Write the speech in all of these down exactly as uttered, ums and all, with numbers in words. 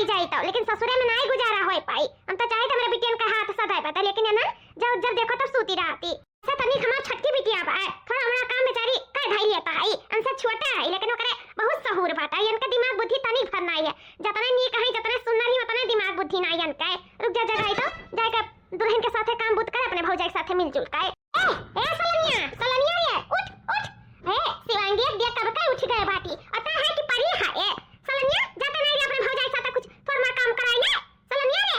जाई तो, लेकिन ससुरे में नाई गुजारा होई पाई। हम तो चाहे तो हमरे बिटियन का हाथ सदाई बता, लेकिन ये ना, जब, जब देखो तब सूती रहती। से तनिक हमार छोटकी बिटिया बा, थोड़ा मोड़ा काम बेचारी कर धई लेता है, हमसे छोटा है, लेकिन ओकरे बहुत सहूर बाटा, इनका दिमाग बुद्धि तनिक भर नाई है। जतने नीक है, जतने सुंदर ही, उतने दिमाग बुद्धि नाई इनका है। रुक जा, जगाई तो, जाके दुल्हन के साथे काम बूत कर, अपने भौजाई के साथे मिलजुल के। ए, ए सलनिया, सलनिया रे, उठ, उठ। ए, शिवांगी, अब देख कब के उठ गए बाटी। अता है कि परी है, ए, सलनिया, जाते नाई रे अपने भौजाई के साथे कुछ थोड़ा काम कराई ले, सलनिया रे।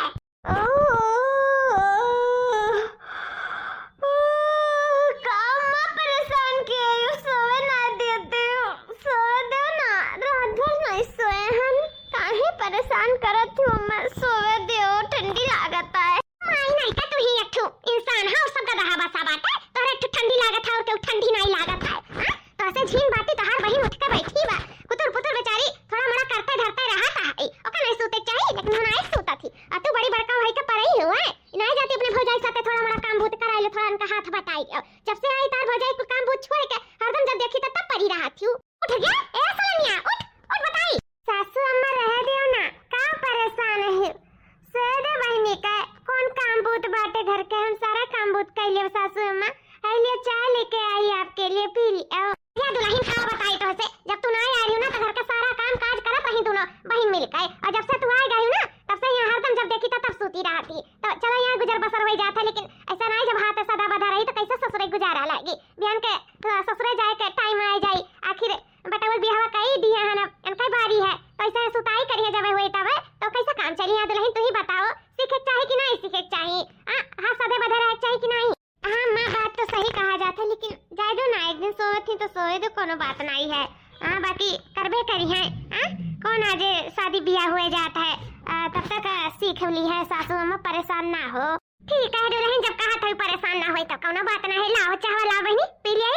ओ, ओ, ओ, का अम्मा परेशान किए हो, सोवे ना देते हो, सोवे दो ना, रात भर नहीं सोए हम, काहे परेशान करत हो अम्मा, सोवे दो, ठंडी लागत है। माई नहीं का तू ही एक ठो इंसान है, सब गदहा बसा बाटे, तोहरे एक ठो ठंडी लागत है और केहू ठंडी नहीं लागत है, हाँ? तो ऐसे झीन बाटी तोहार बहिन उठ के बैठी बा, कुतुर पुतुर बेचारी थोड़ा मोड़ा करते धरते रहत है, ओका नहीं सूते के चाही, लेकिन वो नहीं सूता थी। आ तू बड़ी बड़का भाई के परई हो, हैं? नाई जाती अपने भौजाई साथे थोड़ा मोड़ा काम बूत कराई ले, थोड़ा उनका हाथ बटाई ले। जब से आई तार भौजाई कुल काम बूत छोड़ के हरदम जब देखी तब, तब परी रहत थी। उठ गया? ए सलनिया, उठ, उठ बताई। सासू अम्मा रहे दियो ना, का परेशान है? सोए दे बहिनी का, कौन काम बूत बाटे घर के, हम सारा काम बूत कर लेब सासू अम्मा। है लियो चाय लेके आई आपके लिए, पी लियो। या दुल्हन का बताई तो से, जब तू ना आ रही हो ना तो घर का सारा काम काज करत रही दोनों बहिन मिलके, और जब से तू आ गई हो ना तब से यहाँ हरदम जब देखी तो तब सूती रहती। तो चलो यहाँ गुजर बसर हो जाता है, लेकिन ऐसा नहीं जब हाथ सदा बधा रही तो कैसे ससुरे गुजारा लागी। बिहान के तो ससुरे जाए के टाइम आ जाई, आखिर बटौल बिहावा कई दिया है ना, इनका बारी है, तो ऐसे सुताई करिए जब हुए तब, तो कैसे काम चली? यहाँ दुल्हन तू ही बताओ, सीखे के चाही कि नहीं सीखे के चाही? आ, हाँ, सदे बधे रहे के चाही कि नहीं? हाँ माँ, बात तो सही कहा जात है, लेकिन जाए दो ना, एक दिन सोवत ही तो सोए दो, कोनो बात नहीं है। हाँ, बाकी करबे करी है। हाँ, कौन आज शादी ब्याह हुए जात है, आ, तब तक, आ, सीख ली है सासू अम्मा, परेशान ना हो। ठीक है दुल्हन, जब कहा था परेशान ना होई तो कोनो बात ना है। लाओ चाह लाओ बहिनी, पी ले।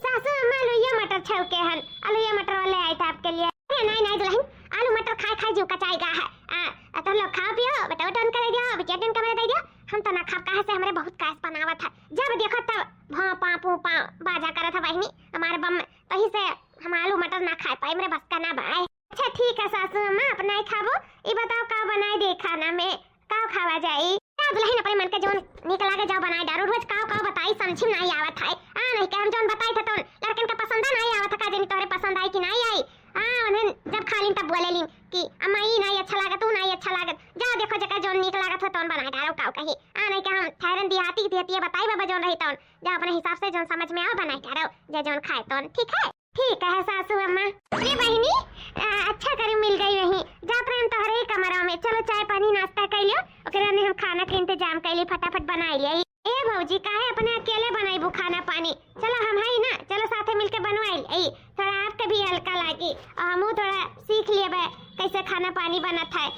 सासू अम्मा आलूया मटर छौके हन, आलूया मटर वाले आए थे आपके लिए। अरे नहीं नहीं दुल्हन, आलू मटर खाए खाए जीव कचाई गा है। आ, आ, तुम लोग खाओ पियो, बेटा टन करे दियो, बिटिया टन करे दे दियो। हम तो ना खाब, काहे से हमरे बहुत गैस बनावत है, जब देखो तब भौं पाँ पू पाँ बाजा करत है बहिनी। हमारे बम तही से हम आलू मटर ना खाए पाए, हमरे बस का ना बाए। अच्छा ठीक है सासू अम्मा, अपना ही खाबो। ई बताओ का बनाए दे खाना में, का खावा जाई? का दुल्हन अपने मन के जौन नीक लागे जाओ बनाए डारो, रोज काव काव बताई समझी में नहीं आवत है। आ नहीं के हम जौन बताई थे तौन लड़कन के पसंद नहीं आवत है, का जानी तोहरे पसंद आई कि नहीं आई। हाँ, उन्हें जब खा लीन तब बोले लीन कि अम्मा ई नहीं अच्छा लागत, ऊ नहीं अच्छा लागत। जाओ देखो जेकर जौन नीक लागत हो तौन बनाए डारो काव कही। आ नहीं के हम ठहरन दिहाती देती है बताई बाबा जौन रही तौन, जा अपने हिसाब से जौन समझ में आओ बनाए डारो, जे जौन खाए तौन, ठीक है? ठीक है सासू अम्मा। अरे बहिनी, आ, अच्छा करे मिल गई वही। जा प्रेम तोहरे ही कमरा में। चलो चाय पानी नाश्ता कर लियो, ओकरे बाद हम खाना के इंतजाम कर ली, फटाफट बनाई ले। ए भौजी, काहे अपने अकेले बनाईबू खाना पानी? चलो हम है ना, चलो साथे मिलके बनवाई ले। थोड़ा आपके भी हल्का लागी और हमहू थोड़ा सीख लेबे कैसे खाना पानी बनत है।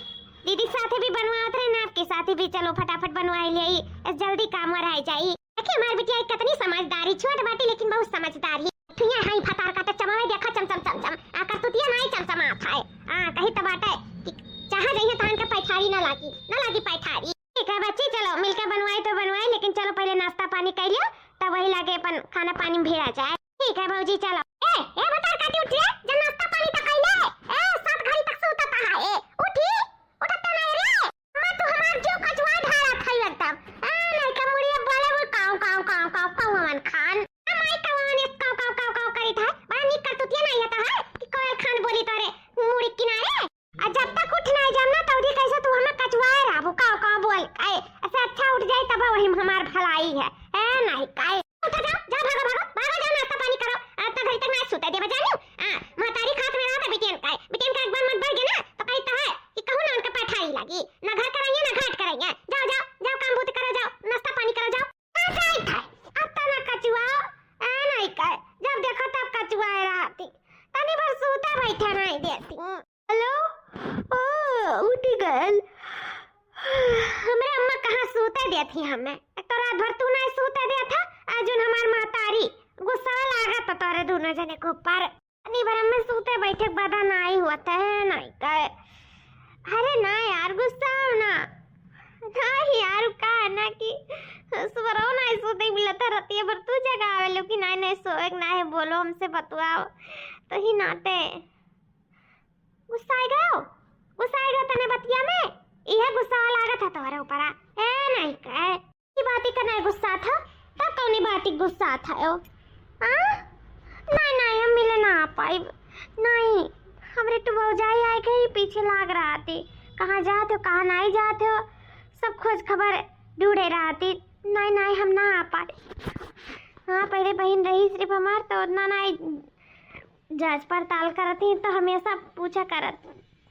दीदी के साथे भी बनवावत रहे ना, आपके साथे भी चलो फटाफट बनवाई ले, जल्दी काम और आ जाई। देखी हमार बिटिया कितनी समझदारी, छोट बाटी लेकिन बहुत समझदार ही। ठुइया हाई फतार का तो चमावे देखा चम चम चम चम। आ करतुतिया नाई चमचमात है। आ कही तो बाटे कि चाहा जइहे तहन के पैठारी ना लागी, ना लागी पैठारी। ठीक है बच्ची, चलो मिलके बनवाई तो बनवाई, लेकिन चलो पहले नाश्ता पानी कर लियो, तब वही लागे अपन खाना पानी में भिड़ा जाए। ठीक है भौजी चलो। ए, ए भतार काटी उठ रे, जब नाश्ता पानी तो कर ले। ए, सात घड़ी तक सूतत है। ए, उठी। उठत नहीं रे। अम्मा, तू हमार जो कचवा धारा खाई एकदम। आ, नहीं के मुड़िया बोले बोल काव, काव, काव, काव, काव हवन खान। आ, माई कवन इस काव, काव, काव, काव करी था। बड़ा नीक करतुतिया नहीं आता है कि कोयल खान बोली तोरे मुड़ी किनारे। आ, जब तक उठ नहीं जाम ना, तौरी कैसे तू हमें कचवाए रहबू, काव, काव बोल। ए, ऐसे अच्छा उठ जाए तब वही हमार भलाई है। ए, नहीं काई। उठो, जाओ, जाओ, भागो, भागो, भागो, जाओ, नाश्ता पानी करो। आ, इतना घड़ी तक ना सूते देबे, जानियो? आ, महतारी खात में रहा था बिटियन का, बिटियन का एक बार मत बढ़ गया ना, तो कही तो है कि कहूँ ना उनका पैठारी लागी, ना घर कराइए, ना घाट कराइए। जाओ, जाओ, जाओ, काम बूत करो, जाओ, नाश्ता पानी करो, जाओ। आ, जाई था, अब तो ना कचुआओ, आ, नहीं कहे, जब देखो तब कचुआए रहती, तनी भर सूता बैठा नहीं देती। हेलो? ओ, उठ गल। हमरे अम्मा कहाँ सूते देत ही हमें? एक तो रात भर तू नहीं सूते देत था, आज उन हमार महतारी गुस्सा लागत तो तोरे दोनों जने के ऊपर। तनी भर हमें सूते बैठे के बदा नहीं हुआ था, नहीं कहे। अरे ना यार, गुस्सा हो ना। नहीं यार, का है ना कि सुबह नहीं सूते मिला था, रतिया भर तू जगावे लो कि नहीं, नहीं सोए के ना है, बोलो हमसे बतुआओ। तो ही नाते गुस्साए गयो, गुस्साए गयो, तने बतिया का नहीं गुस्सा था, तब कौनी बात ही गुस्सा था ओ? आ? नहीं, नहीं, हम मिले ना आ पाई। नहीं, हमरे तो भौजाई आए गई, पीछे लाग रहा थी। कहाँ जात हो, कहाँ नहीं जात हो, सब खोज खबर ढूंढे रहा थी। नहीं, नहीं, हम ना आ पाए। हाँ, पहले बहन रही सिर्फ हमार, तो उतना नहीं जांच पड़ताल करत ही, तो हमेशा पूछा करत,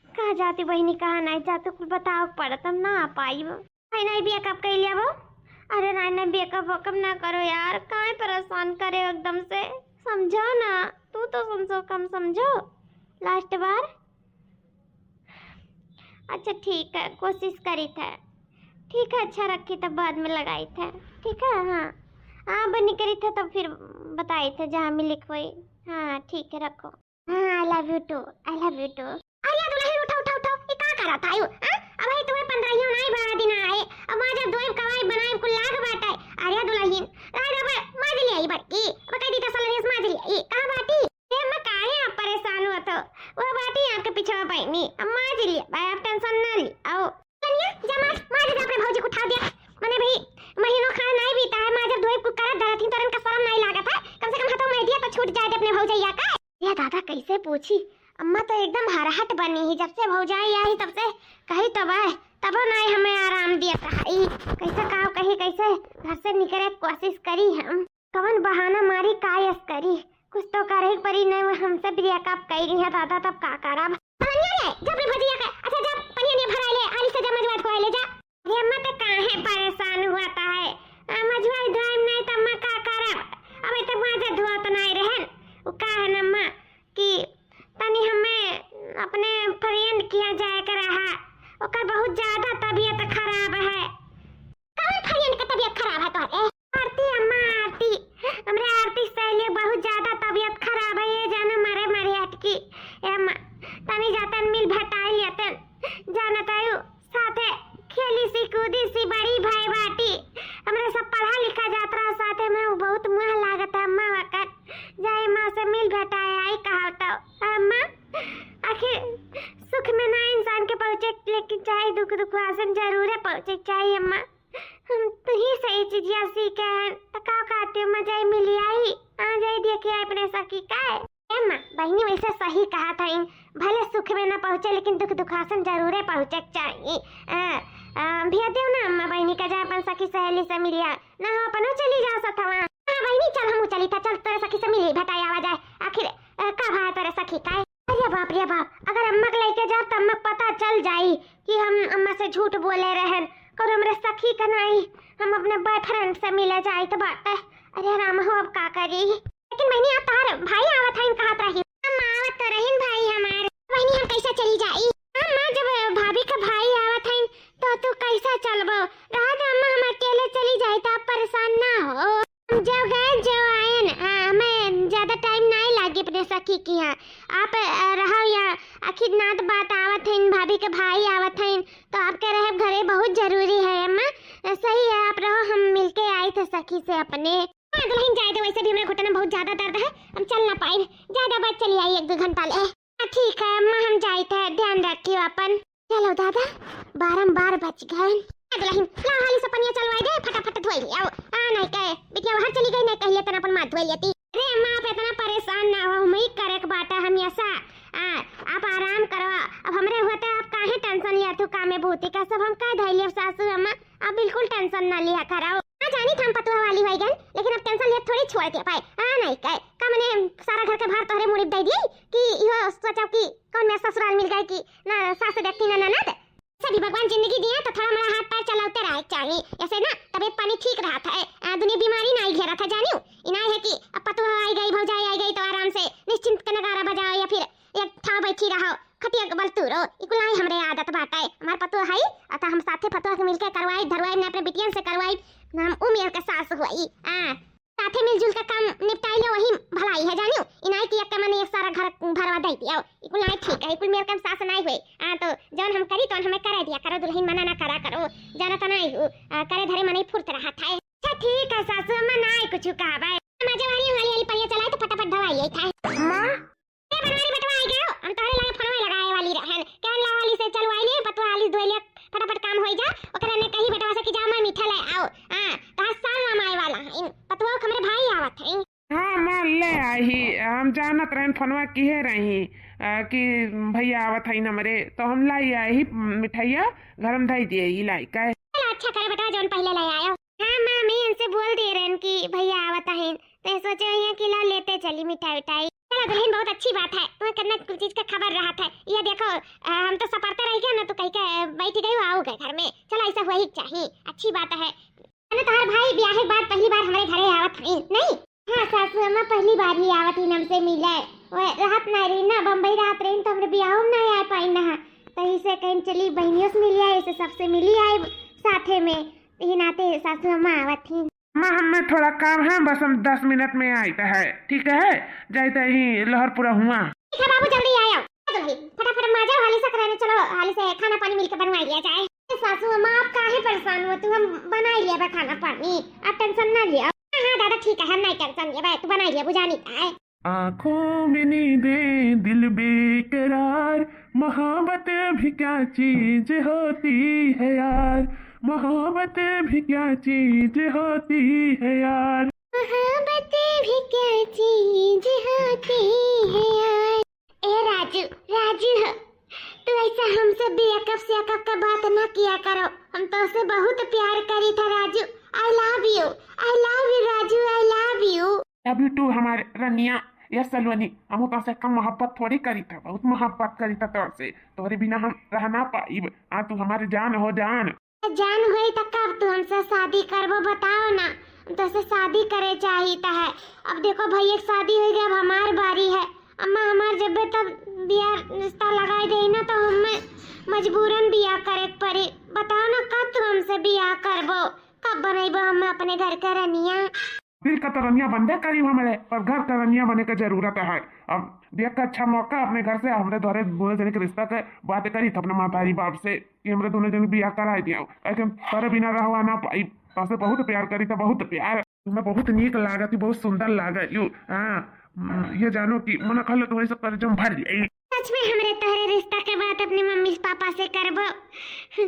कहाँ जाती बहिनी, कहाँ नहीं जाती, कुल बताओ पड़त, हम ना आ पाई। नहीं, नहीं, बेकअप कर लिया वो। अरे नहीं, नहीं, बेकअप वेकअप ना करो यार, काहे परेशान करे हो एकदम से, समझो ना, तू तो समझो, कम समझो, लास्ट बार। अच्छा ठीक है, कोशिश करी थे। ठीक है, अच्छा रखी, तब बाद में लगाई थे। ठीक है, हाँ, हाँ, बनी करी थे, तब फिर बताई थे, जहाँ मिलिक होई। हाँ, ठीक है, रखो। हाँ, I love you too, I love you too। अरे दुलहिन, उठो, उठो, उठो, ये का करत आयु, हाँ? अब है तुम्हें पंद्रहियों नाई बारह दिन आए, अब माजब धोइब, कवाइब बनाइब, कुल लाग बाटे। अरे दुलहिन, राय दबे, माज ले आई बड़की, अब कह दी तो सलरेस माज ले आई, कहाँ बाटी? ए अम्मा, काहे आप परेशान हुआ तो? वो बाटी आपके पीछे बैठी, अब माज ले, भाई आप tension ना ली, आओ। कनिया, जा माज, माज जा अपने भौजी को उठा दिया। मने भाई, महीनों खाए नाई बीता है, माजब धोइब कुल करत धरत ही, तोरन का शरम नाई लागत है? कम से कम हाथों में दिया तो छूट जाए अपने भौजैया का। ये दादा कैसे पूछी, अम्मा तो एकदम हरहट बनी ही, जब से भौजाई आई तब से कही तब आए, तबो नाई हमें आराम दिया रहा। ई कैसे काव कही, कैसे घर से निकले कोशिश करी हम, कवन बहाना मारी, का यस करी, कुछ तो करे के परी, नहीं वो हमसे ब्रेकअप कई रही है दादा, तब का करब? कनिया रे, जब रे भजिया के, अच्छा जब पनिया ने भराई ले, आली से जब मजवा धोए ले जा। अरे अम्मा, तो काहे परेशान हुआ ता है? आ, मजवा धोए नहीं तो अम्मा का करब? अब तक माजा धोत नहीं रहन। वो का है न अम्मा कि तनी हमें अपने friend किहाँ जाए के रहा, ओकर बहुत ज्यादा तबीयत खराब है। कौन friend का तबीयत खराब है तोहरे? आरती अम्मा, आरती, हमरे आरती सहेली बहुत ज्यादा तबीयत खराब है, ये जानो मरे मरे अटकी। ए अम्मा, तनी जातन मिल भेटाई लेतन, जानत आयु, साथे खेली सी कूदी सी बड़ी भाई बाटी, हमरे सब पढ़ा लिखा जात रहा साथे में, वो बहुत मुँह लागत है अम्मा वकत, जाए माँ से मिल भेटाए आई कहा तो। अम्मा, आखिर सुख में ना इंसान के पहुँचे, लेकिन चाहे दुख दुख आसन जरूर है पहुँचे चाहिए अम्मा। हम तो ही सही चीजिया सीखे हैं, तो का कहते हो, मजा ही मिली आई, आ जाए देखे अपने सखी का है। ए माँ, बहिनी वैसे सही कहा था, इन भले सुख में ना पहुँचे, लेकिन दुख दुखासन जरूरे पहुँचे के चाहिए। आ, आ, भेज देव ना अम्मा बहिनी का, जाए अपन सखी सहेली से मिलिया, ना हो अपनो चली जाओ सथवा। हाँ बहिनी, चल हमहू चली था, चल तोरे सखी से मिली, भेटाई आवा जाए, आखिर, आ, का भा तोरे सखी का है? अरे बाप रे बाप, अगर अम्मा के लेके जाब त अम्मा के पता चल जाई कि हम अम्मा से झूठ बोले रहन, कौन हमरे सखी का नाई, हम अपने boyfriend से मिले जाइत बाटे। अरे राम हो, अब का करी? लेकिन बहिनी, आप तोहार भाई आवत हइन कहत रही। अम्मा, आवत तो रहिन भाई हमार। बहिनी, हम कैसे चली जाई? अम्मा, जब भाभी का भाई आवत हइन तो तू कैसे चलबो? रहा दे अम्मा, हम अकेले चली जाई, तो आप परेशान ना हो। हम जो गए जो आयन, आ, हमें ज्यादा time नाई लागी अपने सखी किहाँ। आप, आ, रहो यहाँ, आखिर नात बात आवत हइन, भाभी के भाई आवत हइन, तो आपके रहे घरे बहुत जरूरी है अम्मा। आ, सही है, आप रहो, हम मिलके आई थे सखी से अपने। हाँ दुलहिन, जाए दे, वैसे भी हमरे घुटना में बहुत ज्यादा दर्द है, हम चल ना पाई, ज्यादा बात चली आई एक दो घंटा ले। हाँ, ठीक है अम्मा, हम जाइत है, ध्यान रखियो अपन। चलो दादा, बारम्बार बच गए। आ दुलहिन, लाओ हाली से पनिया चलवाई दे, फटाफट धोई ले आओ। आ नहीं कहे, बिटिया बाहर चली गई, नहीं कहिए तना अपन माथ धोई लेती। अरे अम्मा, आप इतना परेशान ना हो, हम ही करे के बाटा हमेशा। आ, आप आराम करो, अब हमरे होते आप काहे tension लिया तू कामे भूती का, सब हम कह धैले सासू अम्मा, आप बिल्कुल tension ना लिया करो। हाँ जानी था हम पतुआ वाली होई गन, लेकिन अब tension लिया थोड़ी छोड़ दे पाए। आ नहीं कहे, का मने सारा घर के भार तोहरे मुड़ी दे दिए कि इहो सोचो कि कौन मेरे ससुराल मिल गए कि ना सास देखती ना ननद। सभी भगवान जिंदगी दिए तो थोड़ा मोड़ा हाथ पैर चलाते रहे चाहिए, ऐसे ना तबीयत पानी ठीक रहा था। आ, दुनिया बीमारी ना आई घेरा था जानियो। इनाय है कि अब पतुआ आई गई, भौजाई आई गई तो आराम से निश्चिंत के नगारा बजाओ या फिर एक ठाव बैठी रहो, खटिया के बल तूरो। इकुल नाई हमरे आदत बाटे। हमार पतुआ है, अतः हम साथे पतुआ के मिलके करवाई, धरवाई, ना अपने बिटियन से करवाई, ना हम उ मेर के सास हुई। आ, साथे मिलजुल के काम निपटाई ले, वही भलाई है जानियो। इनाई कि एक मन एक सारा घर भरवा दे दियो। इकुल नाई ठीक है, इकुल मेर के सास नाई हुए। आ, तो जौन हम करी, तौन हमें करे दिया करो, दुलहिन मना ना करा करो। जाना तो नाई हूँ, आ, करे धरे मने फुर्त रहा था। अच्छा ठीक है सासू अम्मा, नाई कुछ कहबे। मजे वाली हाली हाली पनिया चलाई तो फटाफट धवाई आई था। माँ, ए बनवारी बेटवा आई गयो, हम तोहरे लगे फोनवा लगाए वाली रहन। कहन ला हाली से चलवाई ले, पतवा हाली धोई ले, फटाफट काम होई जा। ओकरे ने कही बेटवा से कि जा मैं मीठा ले आओ। हाँ, तोहार फोनवा किहे रही, आ, कि भैया आवत हईन हमरे, तो हम लाई आई ही मिठाइया, घर में धई दिए ही लाई का। चलो अच्छा करे बेटवा, जौन पहिले ले आयो। हाँ मामी, इनसे बोल दिए रहन कि भैया आवत हईन, तो ये सोचे हईन कि ला लेते चली मिठाई उठाई। चलो दुल्हन, बहुत अच्छी बात है, तुम्हें कितना कुछ चीज का खबर रहत है। ये देखो, आ, हम तो सपरते रह गए ना, तो कहीं के बैठ गई हो, आओ गए घर में। चलो ऐसा हुआ ही चाहिए, अच्छी बात है। अरे तोहार भाई ब्याहे के बाद पहली बार हमरे घरे आवत हईन, नहीं? हाँ सासू अम्मा, पहली बार ही आवत हईन हमसे मिले। वो रहत ना रही ना, बम्बई रहत रही, तो हमरे ब्याहो में ना आ पाई ना। तो इसे कहीं चली बहनियों से मिली आई, इसे सबसे मिली आई साथे में। यही नाते सासू अम्मा आवत हईन। अम्मा, हमें थोड़ा काम है, बस हम दस मिनट में आइत है, ठीक है? जाइत ही लहर पूरा हुआ। ठीक है बाबू, जल्दी आयो। चलो भाई, फटाफट माजा हाली से कराने चलो, हाली से खाना पानी मिलके बनवा लिया जाए। सासू अम्मा, आप काहे परेशान हो? तू हम बनाई लिया बा खाना पानी, आप टेंशन ना लिया। हाँ, हाँ दादा, ठीक है, हम नहीं टेंशन लिया बा, तू बनाई लिया, बुझानी का है। आंखों में नींदें दिल बेकरार, मोहब्बत भी क्या चीज होती है यार, मोहब्बत भी क्या चीज होती है यार। मोहब्बत भी क्या चीज होती है यार। ए राजू, राजू हो, तू ऐसा हमसे बेअकब से अकब का बात ना किया करो। हम तोसे बहुत प्यार करी था राजू। I love you, I love you राजू, I love you। Love you too हमार रनिया। ए सलोनी, हम तोसे कम मोहब्बत थोड़ी करी था, बहुत मोहब्बत करी था तोसे। तोरे बिना हम रह ना पाइब। आ तू हमारी जान हो जान। जान होई त कब तू हमसे शादी करबो, बताओ ना। हम तोसे शादी करे चाहित है। अब देखो भैया के शादी होई गई, अब हमार बारी है। अम्मा हमार जब तब बियाह रिश्ता लगाई देई ना, तो हमें मजबूरन बियाह करे के पड़ी। बताओ ना, कब तू हमसे बियाह करबो, कब बनैबो हमें अपने घर के रनिया? दिल का तो रनिया बनबे करी हमरे, पर घर का रनिया बने के जरूरत है। अब देख के अच्छा मौका अपने घर से, हमरे द्वारे दोनों जने के रिश्ता के बात करी था अपने महतारी बाप से कि हमरे दोनों जने बियाह कराए दिया, ऐसे हम तोरे बिना रहवा ना पाई। तोसे बहुत प्यार करी था, बहुत प्यार। तुम्हें बहुत नीक लागत, बहुत सुंदर लागत यू। हाँ, हम्म, ये जानो कि मन कहल तो वैसे कर जम भर जाई। सच में हमरे तोहरे रिश्ता के बात अपने मम्मी पापा से करबो।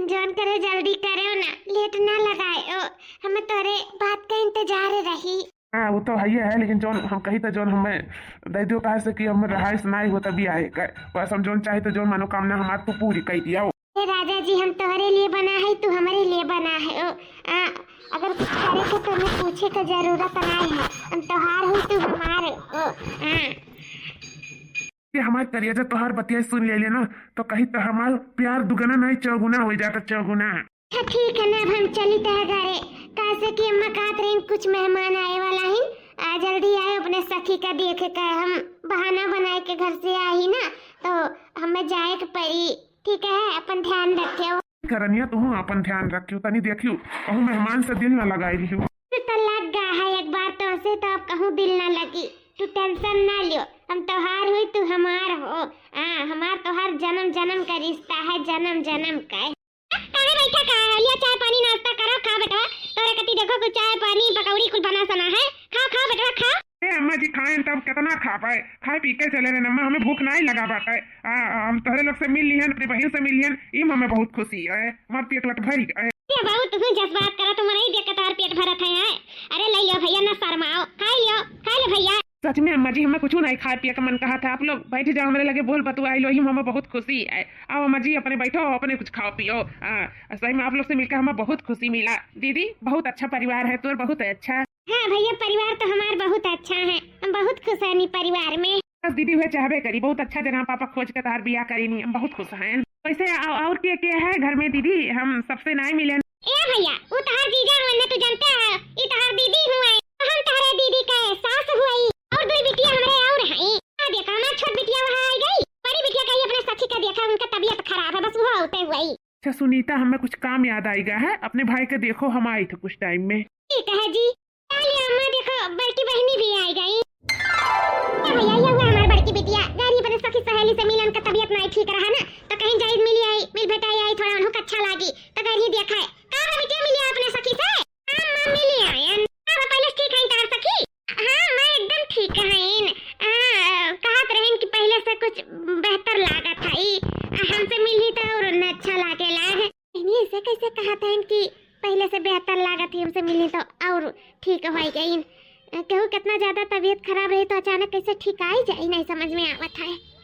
जौन करे जल्दी करेओ ना, लेट ना लगाएओ। हमें तोहरे बात का इंतजार रही। हाँ, वो तो है ही है, लेकिन जौन हम कही तो जौन हमें दे दियो, काहे से कि हम रहाइश ना होता भी आए का। बस हम जौन चाहे तो जौन मनोकामना हमार तू पूरी कर दिया। हे राजा जी, हम तोहरे लिए बना है, तू हमरे लिए बना है। ओ, आ, अगर कुछ करे के तो हमें पूछे के जरूरत ना है। हम तोहार हो, तू हमार। ओ, हाँ। ये हमार करेजा तोहार बतिया सुन ले लेना, तो कही तो हमार प्यार दुगना नहीं, चौगुना हो जाता, चौगुना। अच्छा, ठीक है ना, अब हम चली तह घरे, काहे से कि अम्मा कहत रही कुछ मेहमान आए वाला है। आ, जल्दी आए अपने सखी का देखे का, हम बहाना बनाए के घर से आई ना, तो हमें जाए के पड़ी। ठीक है, अपन ध्यान रखियो। करनिया, तुहू अपन ध्यान रखियो, तनी देखियो, कहूँ मेहमान से दिल न लगाई लियो। तू तो लग गा है एक बार तो से, तो अब कहूँ दिल ना लगी। तू टेंशन ना लियो, हम तोहार हुई, तू हमार हो। हाँ, हमार तोहार जन्म जन्म का रिश्ता है, जन्म जन्म का। काहे बैठा का है? लिया चाय पानी नाश्ता करो, खा बेटवा। तोरे कती देखो कुछ चाय पानी पकौड़ी कुछ बना सना है, खाओ खाओ बेटवा खाओ। ए अम्मा जी, खाएन तब कितना खा पाए, खाए पी के चले रहे अम्मा, हमें भूख नहीं लगा बाटे। आ, हम तोहरे लोग से मिल लिहन, अपनी बहन से मिल लिहन, इम हमें बहुत खुशी है, हमार पेट लट भरी है। ए बाबू, तुहू जस बात करा, तुम नहीं देख के तोहार पेट भरत है, है? अरे ले लियो भैया, ना शर्माओ, खा लियो, खा ले भैया। सच में अम्मा जी, हमें कुछ नहीं खाए पिए का मन कहा था, आप लोग बैठ जाओ मेरे लगे, बोल बतुआई लो, इम हमें बहुत खुशी है। आओ अम्मा जी, अपने बैठो, अपने कुछ खाओ पियो। हाँ, सही में आप लोग से मिलकर हमें बहुत खुशी मिला। दीदी, बहुत अच्छा परिवार है तोर, बहुत अच्छा। हाँ भैया, परिवार तो हमार बहुत अच्छा है, हम बहुत खुश है नी परिवार में। बस दीदी, हुए चाहबे करी, बहुत अच्छा जगह पापा खोज के तहार बियाह करी नी, हम बहुत खुश हैं। वैसे औ-, और के के है घर में दीदी, हम सबसे नाई मिले। ए भैया, वो तहार जीजा हवन ना, तू जानते है, ये तहार दीदी हुए, हम तहरे दीदी के सास हुई, और दो बिटिया हमरे और हैं। आ देखा, हमार छोट बिटिया वहाँ आ गई, बड़ी बिटिया कही अपने सखी का देखा, उनका तबीयत खराब है, बस वो होते हुई। अच्छा सुनीता, हमें कुछ काम याद आएगा है, अपने भाई के देखो, हम आए थे कुछ टाइम में। ठीक है जी। चलिए अम्मा, देखो बड़की बहनी भी आ गई। ए भैया, ये हुआ हमार बड़की बिटिया। गैरी अपने सखी सहेली से मिलन का तबीयत नहीं ठीक रहा ना, तो कहीं जाई मिली आई, मिल भेटाई आई, थोड़ा उन्हों का अच्छा लागी, तो गैरी देखा है। का बा बिटिया, मिली अपने सखी से? हाँ माँ, मिली आयन। का बा, पहले से ठीक है तार सखी? हाँ माँ, एकदम ठीक है। हाँ, कहत रहन कि पहले से कुछ बेहतर लागत है। हमसे मिली तो और उन्हें अच्छा लागेला है। इन्हीं से कैसे कहत हैं कि पहले से बेहतर लागत ही, हमसे मिली तो और ठीक हो गई। अ, केहू कितना ज्यादा तबीयत खराब रही तो अचानक कैसे ठीक आई जाई, नहीं समझ में आवत है।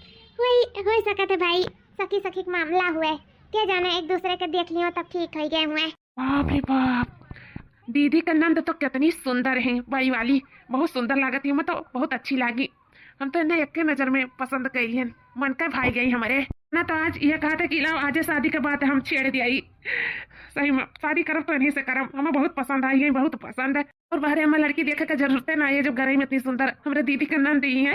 वही हो सकत है भाई, सखी सखी के मामला हुए, के जाने एक दूसरे के देख लियो तब ठीक हो गए हुए। बाप रे बाप, दीदी का नंद तो कितनी सुंदर है, बड़ी वाली, बहुत सुंदर लागत है, हमें तो बहुत अच्छी लागी। हम तो इन्हें एक नजर में पसंद कैलियन, मन का भाई गई हमारे। ना तो आज ये कहा था कि लाओ आज शादी के बाद हम छेड़ दिया ही। सही में शादी करब तो इन्हीं से करब, हमें बहुत पसंद आई है, बहुत पसंद है। और बाहरे हमें लड़की देखे के जरूरते ना है, जब घर में इतनी सुंदर हमारे दीदी का नंद ही है,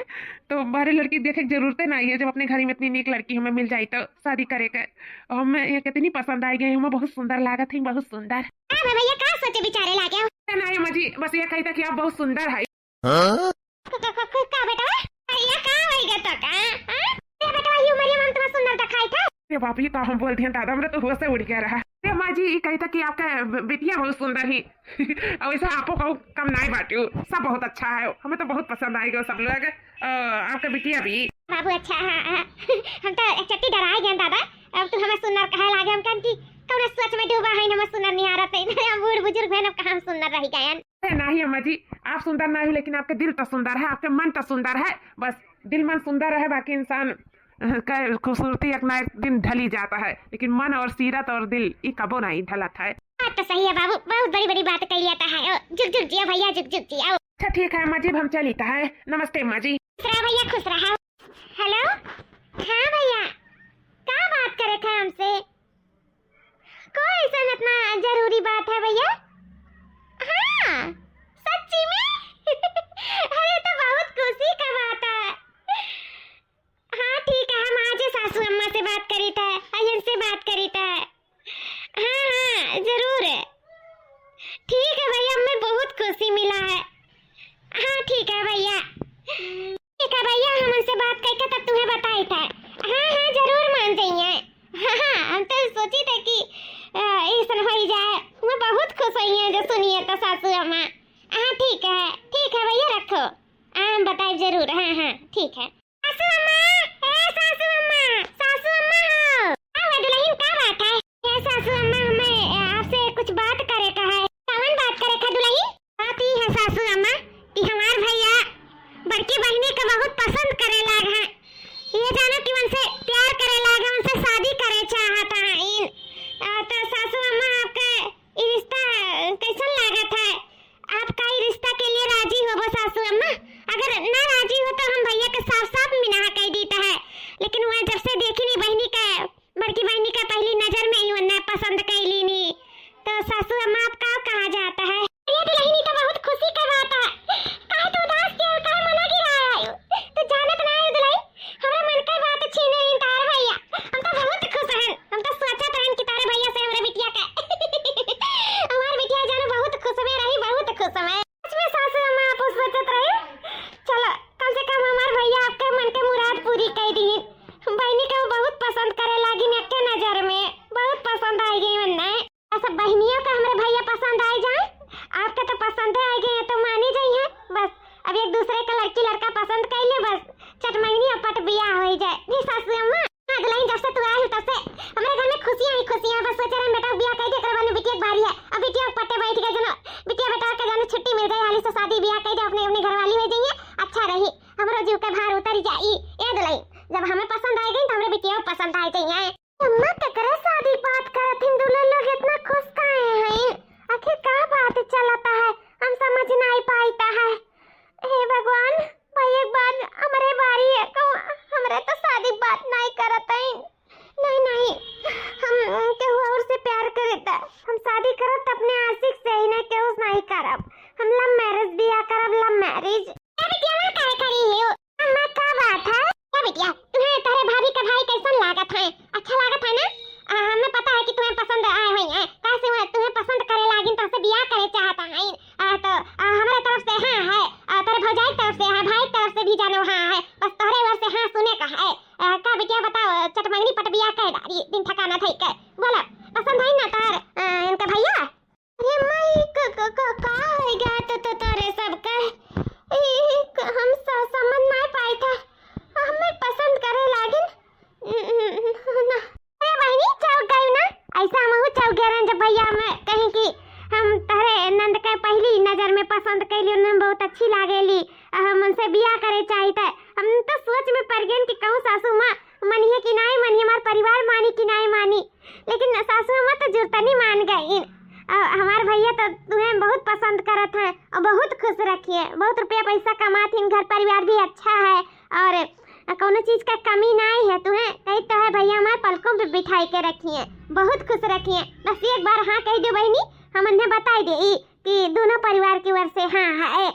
तो बाहरे लड़की देखे के जरूरते ना है। जब अपने घर में इतनी नीक लड़की हमें मिल जाई तो शादी करे के। और हमें ये कितनी पसंद आई गई, हमें बहुत सुंदर लागत है, बहुत सुंदर। का भैया, का सोचे विचारे लागे हो? ना अम्मा जी, बस ये कही था कि आप बहुत सुंदर है। हाँ? क-, क-, क-, क-, का बेटा? अरे, ये का होई गया तो का? हाँ? अरे बेटा, ये उमरिया में हम तुम्हें सुंदर दिखाई था? अरे बाप, ये का हम बोल दिए दादा, हमरा तो होश से उड़ गया रहा। अरे अम्मा जी, ये कही था कि आपका ब-, बिटिया बहुत सुंदर ही। और वैसे आपो को कम नाई बाटियो, सब बहुत अच्छा है, हमें तो बहुत पसंद आएगा सब लोग। अ, आपका बिटिया भी। बाबू, अच्छा, हाँ, हाँ। हम तो एक चट्टी डरा गए दादा, अब तू हमें सुंदर कहे लागे, हम कहन कि कौन सोच में डूबा है, हमें सुंदर नहीं आ रहा था। हम बूढ़ बुजुर्ग हैं, अब कहाँ हम सुंदर रह गए हैं। अरे नहीं अम्मा जी, आप सुंदर नहीं हो, लेकिन आपके दिल तो सुंदर है, आपके मन तो सुंदर है। बस दिल मन सुंदर रहे, बाकी इंसान, अ, का खूबसूरती एक ना एक दिन ढली जाता है, लेकिन मन और सीरत और दिल, ये कबो नहीं ढलत है। बात तो सही है बाबू, बहुत बड़ी बड़ी बात कह लेता है। ओ, जुग जुग जिया भैया, जुग जुग जिया। अच्छा ठीक है अम्मा जी, अब हम चलित है। नमस्ते अम्मा जी। खुश रहा भैया, खुश रहा। हेलो, हाँ भैया, का बात करे था हमसे? कोई ऐसा इतना जरूरी बात है भैया? हाँ, सच्ची में? अरे, तो बहुत खुशी का बात है। हाँ, ठीक है, हम आज सासू अम्मा से बात करी था, अयन से बात करी था। हाँ, हाँ, जरूर। ठीक है भैया, हमें बहुत खुशी मिला है। हाँ, ठीक है भैया। ठीक है भैया, हम उनसे बात करके तब तुम्हें बताई था। हाँ, हाँ, जरूर मान जाइए। हाँ, हाँ, हम तो सोची थे कि, अ, ऐसन हो ही जाए। मैं बहुत खुश हुई है जो सुनिए तो सासू अम्मा। हाँ, ठीक है, ठीक है भैया, रखो। हाँ, हम बताए जरूर। हाँ, हाँ, ठीक है। सासू अम्मा, ए सासू अम्मा, सासू अम्मा हो। का हुआ दुल्हन, का बात है? ए सासू अम्मा, हमें, अ, आपसे कुछ बात करे का है। कौन बात करे का दुल्हन? बात ई है सासू अम्मा कि हमार भैया बड़की बहिनी के बहुत पसंद करे लाग हैं। ये जानो कि उनसे प्यार करे लाग हैं, उनसे शादी करे चाहत हैं। आ, तो सासू अम्मा, आपके ई रिश्ता कैसन लागत है? आप का ई रिश्ता के लिए राजी होबो सासू अम्मा? अगर ना राजी हो तो हम भैया के साफ साफ मना कह दीत है। लेकिन वह जब से देखी नी बहिनी का बड़की बहिनी का पहली नजर में ही उन्हें पसंद कैली नी। तो सासू अम्मा, आप का कहा जाता है? अरे दुल्हनी, तो बहुत खुशी का बात है। काहे तू उदास के हो, काहे मना गिरा आयो? तू जानत ना है दुल्हन, हमरा मन का बात छीने इन तार भैया। हम तो बहुत खुश हन। हम तो सोचत रहन कि तारे भैया से हमरे बिटिया का। हमार बिटिया जानो बहुत खुश में रही, बहुत खुश में। सच में सासू अम्मा, आप सोचत रहे। चलो, कम से कम हमार भैया आपके मन के मुराद पूरी कर दी। बहनी का वो बहुत पसंद करे लागिन एक नजर में, बहुत पसंद आ गई उन्हें। सब बहनियों का हमरे भैया पसंद आ जाए, आपके तो पसंद आ गए हैं तो मानी जाइए। बस अब एक दूसरे का लड़की लड़का पसंद कर ले, बस चटमंगनी और पट बियाह हो ही जाए। जी सासू अम्मा, हाँ दुल्हन, जब से तू आई हो तब से हमरे घर में खुशियाँ ही खुशियाँ। बस सोचे रहन बेटा बियाह कर दे, एकरे बाद में बिटिया के बारी है। अब बिटिया के पट्टे बैठ गए जनो, बिटिया बेटा के जानो छुट्टी मिल जाए, हाली से शादी बियाह कर दे, अपने अपने घर वाली हो जाइए, अच्छा रही, हमरो जीव के भार उतर जाई। ए दुल्हन, जब हमें पसंद आ गई तो हमरे बिटिया पसंद आ जाइए। अम्मा, केकरे शादी बात करत हिन? दुल्हन लोग इतना खुश काहे हैं? आखिर का बात चलता है? हम समझ नहीं पाइता है। हे भगवान, भाई एक बार हमरे बारी है, कहूँ हमरे तो शादी बात नहीं करत है। नहीं, नहीं, हम केहू और से प्यार करे था। हम शादी करब तो अपने आशिक से ही, नहीं केहू से नहीं करब। हम love marriage बियाह करब, love marriage। ए बिटिया, वहाँ काहे खड़ी हो? अम्मा, का बात है? ए बिटिया, तुम्हें तारे भाभी का भाई कैसन लागत है? अच्छा लागत है ना? आ, हमें पता है कि तुम्हें पसंद आए हुए हैं। काहे से वह तुम्हें पसंद करे लागिन, तुमसे बियाह करे चाहता है। आ, तो, आ, हमारे तरफ से हाँ है, आ, तारे भौजाई तरफ से हाँ, भाई तरफ से भी जानो हाँ है। बस तोहरे ओर से हाँ सुने का है। आ, का बिटिया बताओ, चटमंगनी पट बियाह कह डारी, दिन ठिकाना धई के। बोला, पसंद है ना तार, आ, इनका भैया? अरे माई, क-, क-, क-, का होइगा तो, तो तोरे सब कर? ई, ई, क-, हम स-, समझ ना पाए था। हमें पसंद करे लागिन। न-, न-, न-, ना। अरे बहिनी, चौंक गई ना? ऐसा हमहू चौंक गए रहन जब भैया हमें कहीं कि हम तोहरे नंद के पहली नजर में पसंद कैली, उन्हें बहुत अच्छी लागी। लेकिन, अ, हमार भैया तो तुहें बहुत पसंद करत हैं और बहुत खुश रखिए। बहुत रुपया पैसा कमात हैं, घर परिवार भी अच्छा है और कौनो चीज का कमी नाहीं है। तुहें कही तो है भैया हमार पलकों पे बिठाई के रखिए, बहुत खुश रखिए। बस एक बार हाँ कही दो बहिनी, हम उन्हें बताई दे कि दोनों परिवार की ओर से हाँ है।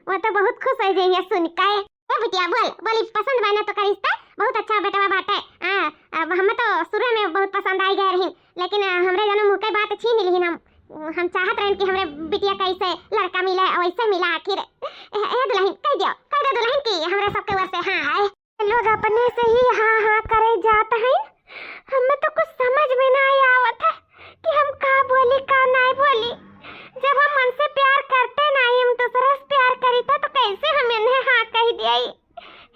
वो तो बहुत खुश हो जाइए सुन के। ए बिटिया, बोल, बोली, पसंद बा ना तो का रिश्ता? बहुत अच्छा बेटवा बाटे। हाँ, अब हमें तो शुरू में बहुत पसंद आई गए रही, लेकिन, अ, हमरे जनो मुँह के बात छीन लिहिन। हम, हम चाहत रहन कि हमरे बिटिया कैसे लड़का मिले, वैसे मिला आखिर। ए, ए दुल्हन, कह दियो, कह दे दुल्हन कि हमरे सबके ओर से हाँ है। लोग अपने से ही हाँ हाँ करे जात हैं। हमें तो कुछ समझ में ना आवत है कि हम का बोली, का नहीं बोली। जब हम मन से प्यार करते नहीं, हम दूसरे से प्यार करी था, तो कैसे हम इन्हें हाँ कह दिए?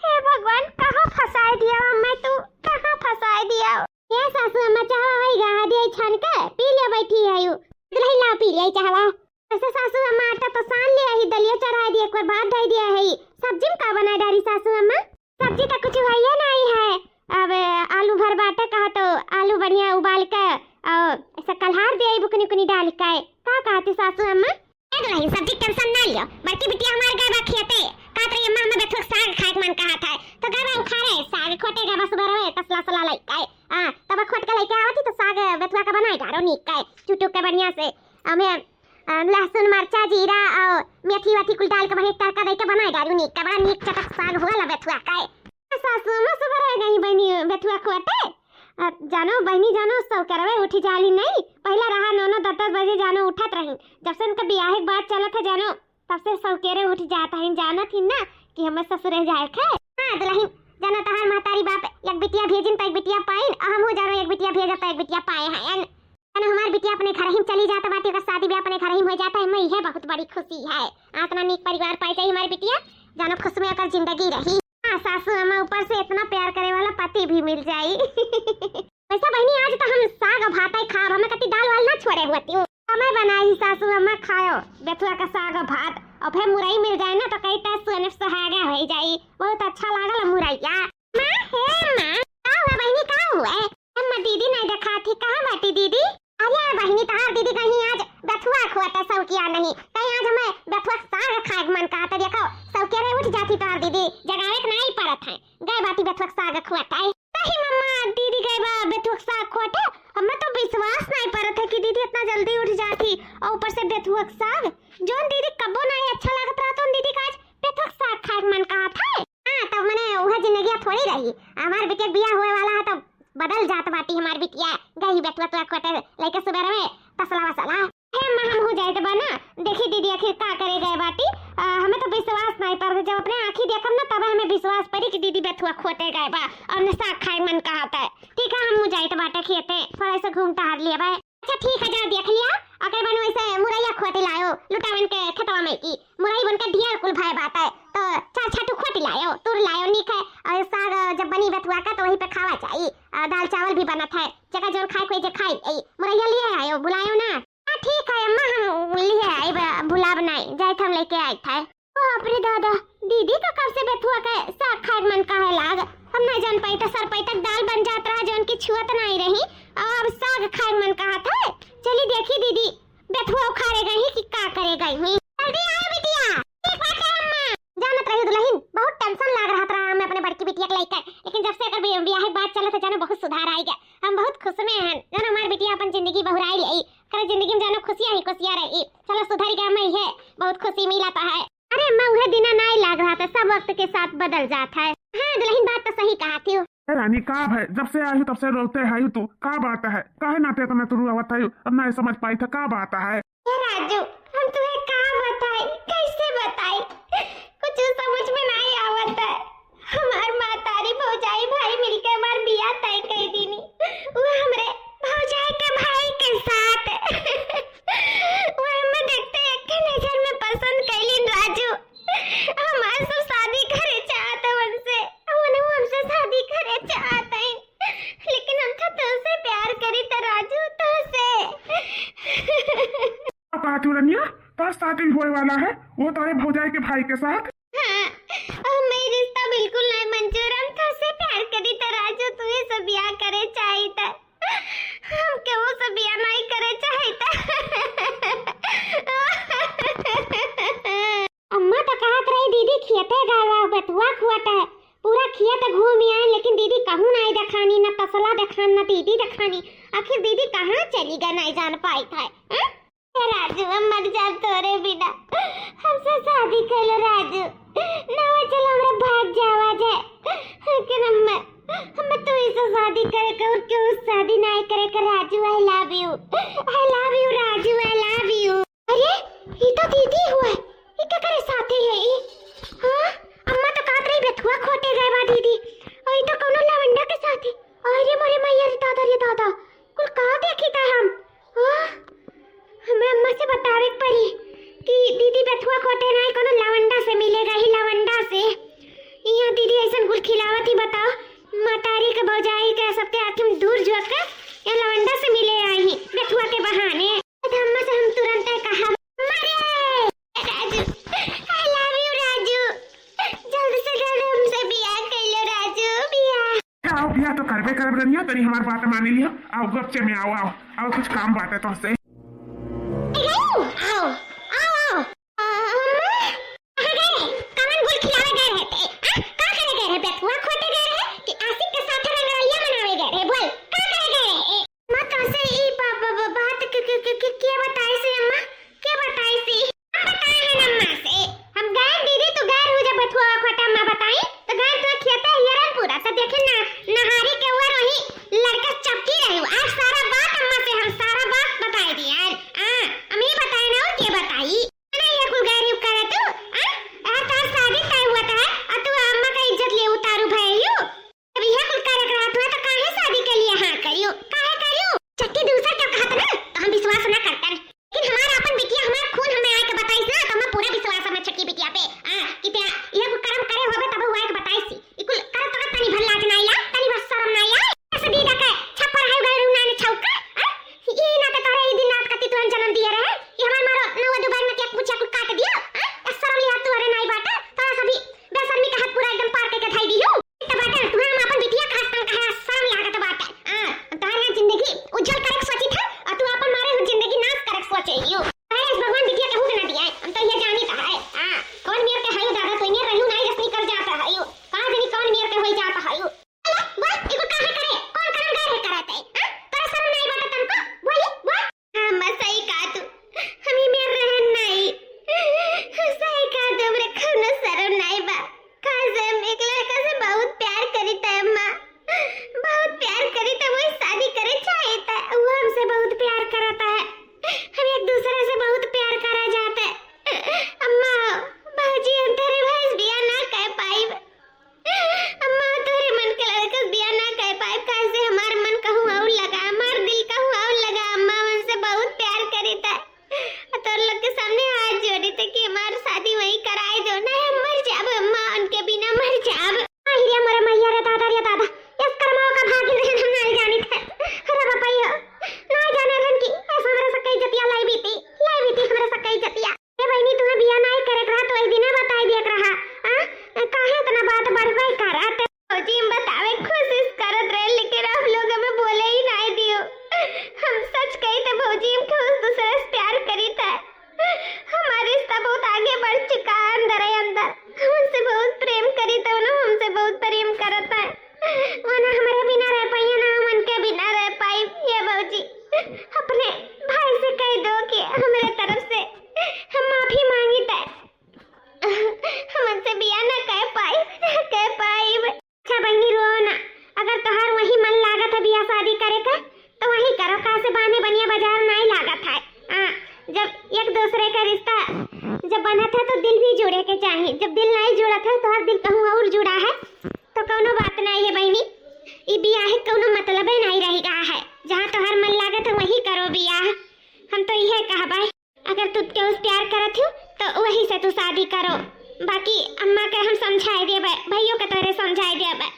हे भगवान, कहाँ फंसाए दिया हमें तू, कहाँ फंसाए दिया? ये सासू अम्मा, चाह है गा, दिए छान के पी ले, बैठी है यू। दुल्हन, ला पी ले चाहवा। ऐसे सासू अम्मा, आटा तो सान ले ही, दलिया चढ़ा दिए, एक बार भात डाल दिया है। सब्जी में का बनाए डारी सासू अम्मा? सब्जी तो कुछ भैया नहीं है। अब आलू भर बाटे, कहा तो आलू बढ़िया उबाल के और ऐसा कल्हार दिया, बुकनी उकनी डाल के। का कहती सासू अम्मा? ए दुल्हन, सब्जी टेंशन ना लियो, बड़की बिटिया हमार गए बा खेते। कहत रही, "अम्मा, हमें बेथुआ के साग खाए के मन कहत है।" तो गए बा उखाड़े, साग खोटे गए बा सुबह रहे, तसला सला लइके। हाँ, तब खोट के लइके आवत ही तो साग बेथुआ के बनाए डारो नीक के, चुटुक के बढ़िया से। हमें, अ, लहसुन, मरचा, जीरा और मेथी वेथी कुल डाल के बढ़िया तड़का दे के बनाए डारो नीक के, बड़ा नीक चटक साग हुआ ला बेथुआ के। सासू अम्मा सुबह रह गई बहनी बेथुआ खोटे। अ, जानो बहनी, जानो सौकरवे उठी जाली नहीं, पहला रहा नौ नौ दस दस बजे जानो उठत रही। जब से उनका बियाहे के बात चलत है जानो, तब से सौकेरे उठ जात हइन, जानत ही ना कि हमें ससुरे जाए के। हाँ दुल्हन, जानो तहार महतारी बाप एक बिटिया भेजिन तो एक बिटिया पाइन, और हमहू जानो एक बिटिया भेजब तो एक बिटिया पाए हैं। जानो हमार बिटिया अपने घर ही चली जात बाटी, ओकर शादी भी अपने घर ही हो जाता है, हमें यह बहुत बड़ी खुशी है। आ, इतना नीक परिवार पाए जाई हमार बिटिया, जानो खुश में ओकर जिंदगी रही। हाँ सासू अम्मा, ऊपर से इतना प्यार करे वाला पति भी मिल जाई। वैसे बहिनी, आज तो हम साग भात ही खाब, हमें कति दाल वाल ना छोड़े हुआ तू। हमें बनाई सासू अम्मा, खायो बेथुआ का साग भात, और फिर मुरई मिल जाए ना तो कही तो सोने सुहागा हो जाई। बहुत अच्छा लागल मुरैया। माँ, हे माँ, का हुआ बहिनी, का हुआ? अम्मा, दीदी नहीं देखा थी, कहाँ बाटी दीदी? अरे बहिनी, तहार दीदी कहीं आज बेथुआ खोटे सौकिया नहीं, कहीं आज हमें बेथुआ साग खाए के मन कहत है। देखो, सौकिया रे उठ जाती तहार दीदी, जगावे के नहीं पड़त है। गए बाटी बेथुआ साग खोटे। सही मम्मा, दीदी गए बा बेथुआ साग खोटे। हमें तो विश्वास नहीं पड़त है कि दीदी इतना जल्दी उठ जाती, और ऊपर से बेथुआ साग, जोन दीदी कब्बो नहीं अच्छा लागत रहा, तो दीदी का आज बेथुआ साग खाए के मन कहत है। हाँ, तब मने वह जिंदगी थोड़ी रही। हमार बेटे के बियाह होए वाला है, तब बदल जात बाटी हमार बिटिया। गई बेथुआ खोटे लइके सुबह में तसला वसला। हे माँ, हम हो जाए तो बना। देखी दीदी आखिर का करे गए बाटी। आ, हमें तो विश्वास नहीं पड़त, जब अपने आँखी देखब ना तब हमें विश्वास पड़ी कि दीदी बेथुआ खोटे गए बा और ने साग खाए मन कहत है। ठीक है, हम हो जाए तो बाटे खेते, थोड़ा सा घूम टहर लिया बा। अच्छा ठीक है, जा देख लिया। ओकरे बाद वैसे मुरैया खोटे लायो, लुटावन के खेतवा में की मुरई बन के ढेर कुल भय बात है, तो चार छाटू खोट लायो, तूर लायो, नीक है। और साग जब बनी बेथुआ का तो वहीं पे खावा चाहिए, और दाल चावल भी बनत है, जगह जोन खाए कोई जे खाई। ए, मुरैया लिए आयो, बुलायो ना। हाँ ठीक है अम्मा, हम लिए आए, भुलाब नहीं, जाए हम लेके आए थे। ओ बाप रे दादा, दीदी का कब से बेथुआ के साग खाए के मन काहे लाग? हम नहीं जान पाई तो सर पाई तक दाल बन जात रहा, जो उनकी छुअत नहीं रही, और अब साग खाए के मन कहा था। चली देखी दीदी, बेथुआ उखाड़े गई कि का करे गई हुई। जल्दी आओ बिटिया। ठीक बाटे अम्मा। जानत रही दुल्हन, बहुत टेंशन लाग रहा था हमें अपने बड़की बिटिया के लेकर, लेकिन जब से अगर बि-, बियाह के बात चलत है जानो बहुत सुधार आई गया। हम बहुत खुश में हैं, जानो हमारी बिटिया अपन जिंदगी बहुराई ले, करे जिंदगी में जानो खुशियाँ ही खुशियाँ रही। चलो सुधर गया मैं, ये बहुत खुशी मिला तो है। अरे अम्मा, उहे दिना नाई लाग रहा था, सब वक्त के साथ बदल जात है। हाँ दुल्हन, बात तो सही कहा थी। ए रानी, का भय? जब से आई हूँ तब से रोते है तू, का बात है? काहे नाते इतना तू रोवत है? अब ना समझ पाई था का बात है। ए राजू, हम तुम्हें का बताई, कैसे बताई? कुछ समझ में नहीं आवत है। हमार मातारी भौजाई भाई मिलके हमार बियाह तय कर दीनी। वो हमरे भौजाई के भाई के साथ। वो हमें देखते एक नजर में पसंद कैलीन राजू। हमार सब शादी करे चाहत है उनसे। उन्हें हमसे शादी करे चाहत है। लेकिन हम तो तुझसे प्यार करी त राजू, तुझसे। का कहत हो रनिया? तोर शादी होए वाला है, वो तोरे भौजाई के भाई के साथ। हाँ, हमें रिश्ता बिल्कुल नहीं मंजूर। हम तुझसे प्यार करी त राजू, तू ही से बियाह करे चाही त। हम केहू से बियाह नहीं करे चाही त। ना दीदी देखानी, आखिर दीदी कहाँ चली गए, नहीं जान पाई था। हाँ? ए राजू, हम मर जाब तोरे बिना। हमसे शादी कर लो राजू, ना वो चलो हमरा भाग जावा जाए। लेकिन हम, हम तू इसे शादी करे के और क्यों शादी नहीं करे के राजू, I love you, I love you राजू, I love you। अरे, ई तो दीदी हुआ है। ई केकरे साथे है ई? हाँ, अम्मा तो कहत रही बेथुआ खोटे गए बा दीदी। और ई तो कौनो लवंडा के साथे। अरे मोरे मैया रे दादा रे दादा, कुल का देखी था हम? हाँ, हमें अम्मा से बतावे के पड़ी कि दीदी बेथुआ खोटे ना कौनो लवंडा से मिले गई, लवंडा से। यहाँ दीदी ऐसन कुल खिलावत ही बताओ, मतारी के भौजाई के सबके आँखी में धूर झोंक के यहाँ लवंडा से मिले आई ही बेथुआ के बहाने। अम्मा से हम तुरंत कहा, "मारे राजू, I love you राजू, जल्द से जल्द हमसे बियाह कर लो राजू, बियाह।" आओ, बियाह तो करबे करब रनिया, तनी हमार बात मानी लिया। आओ गपचे में आओ, आओ, आओ, कुछ काम बात है तुमसे। आओ, आओ, आओ। आ, अम्मा, कहाँ गए रहे? कवन गुल खिलावे गए रहे थे? आ, का करे गए रहे? बेथुआ खोटे गए रहे कि आशिक के साथ रंगरलिया मनावे गए रहे? बोल, का करे गए रहे? अम्मा, तोसे ई ब-, ब-, ब-, बात के, के, के, के, के बताई से अम्मा? के बताई से? हम बताए हैं अम्मा से। हम गए दीदी, तू गए रहू जब बेथुआ खोटे अम्मा बताई, तो गए तो खेते हियरन पूरा से देखे ना, नहारी के ऊपर वही लड़का चपकी रही। आज सारा बात अम्मा से हम सारा बात बताई दिए। आ, हम ही बताए ना, और के बताई? नहीं, ये कुल गए रहू करे तू, आ? यार, तोर शादी तय हुआ था, और तू अम्मा का इज्जत लिए उतारू भयू। जब यह कुल करे के रहत हुआ, तो काहे शादी के लिए हाँ करियो? काहे करियो? चक्की दूसर के कहत ना, तो हम विश्वास ना करतन। लेकिन हमार आपन बिटिया, हमार खून हमें आके बताइस ना, तो हमें पूरा विश्वास हमें छोटकी बिटिया पे। आ, कि ते ये कुल कर्म करे होबे तब वो आके बताइस। ई कुल करत तो तनी भर लाज ना आइला, तनी भर शर्म ना आइला। ऐसे दीदा के छप्पर है गए रहू ना ने छौका, आ? ई ना तो तोरे ई दिन रात कति तुरंत जन्म दिए रहे। ई हमार मारो नौ दुबार में के पूछा कुल काट दियो, आ? ए शर्म लिहा तोरे नाई बाटे, तोरा सभी बेशर्मी का हाथ पूरा एकदम पार करके धाई दियो। तो बाटे, तुम्हें हम अपन बिटिया का हस्तन कहे शर्म लागत बाटे। आ, तोहर यहाँ जिंदगी उज्जवल करे के सोची थे, और तू अपन मारे हो जिंदगी नाश करे के सोचे हियो। अरे, इस भगवान बिटिया केहू के ना दिया है, हम तो ये जानी था है। आ, कौन मेर के हयो दादा, तो मेर रहू नाई जसनी कर जाता है यो। कहाँ जानी कौन मेर के होई जाता है यो। अरे, बोल, इको काहे करे? कौन करम गए है करत है? आ, तोरा शर्म नाई बाटे तनको? बोली, बोल। हाँ, अम्मा, सही कहा तू। हम ही मेर रहन नाई। सही कहा तू, हमरे कौनो शरम नाई बा। काहे से हम एक लड़का से बहुत प्यार करी था, अम्मा। बहुत प्यार करी था, वही शादी करे चाहे था। वो हमसे बहुत प्यार करता है। हम एक दूसरे से बहुत प्यार करा जाते। अम्मा, बाजी, हम तेरे भैंस बिया ना कह पाई। अम्मा, तोहरे मन के लड़का बिया ना कह पाइब, काहे से हमार मन कहूँ और लगा, हमार दिल कहूँ और लगा। अम्मा, उनसे बहुत प्यार करी था। आ तोर लोग के सामने हाथ जोड़ी थे कि हमार शादी वहीं कराए दो, नहीं हम मर जाब अम्मा, उनके बिना मर जाब। आहि रे मोरे मैया रे दादा रे दादा, इस कर्मवा का भागिन रहन हम नहीं जानी थे। अरे बापा यो, नहीं जाने रहन कि ऐसा मेरे से कई जतिया लाई बीती, लाई बीती हमरे से कई जतिया। ए बहिनी, तुहे बिया नाई करे के रहा तो एक दिने बताई दिया के रहा। आ? काहे इतना बात बढ़ावे करत? भौजी, हम बतावे के कोशिश करत रहे, लेकिन आप लोग हमें बोले ही नाई दियो। हम सच कही तो भौजी, हम खुद दूसरे से प्यार करी था। हमारा रिश्ता बहुत आगे बढ़ चुका है अंदर ही अंदर। हम उनसे बहुत प्रेम करी था, उन्होंने हमसे बहुत प्रेम करत है। वो ना हमारे बिना रह पाई है, ना हम उनके बिना रह पाई। ये भौजी, अपने भाई से कह दो कि हमारे तरफ से हम माफी मांगी थे। हम उनसे बिया ना कह पाई, ना कह पाई। अच्छा बहिनी, रो ना, अगर तोहार वही मन लागत है बिया शादी करे का, तो वही करो, काहे से बाने बनिया बाजार नाई लागत है। हाँ, जब एक दूसरे का रिश्ता जब बनत है तो दिल भी जुड़े के चाही। जब दिल नाई जुड़त है, तोहार दिल कहूँ और जुड़ा है, तो कौनो बात नाई है बहिनी, ई बियाह के कौनो मतलबे नाई रह गया है। जहाँ तोहार मन लागत है वही करो बियाह। हम तो इहे कहबे, अगर तू केहू से प्यार करत हो तो वही से तू शादी करो। बाकी अम्मा के हम समझाए देबे, भैयो के तोरे समझाए देबे।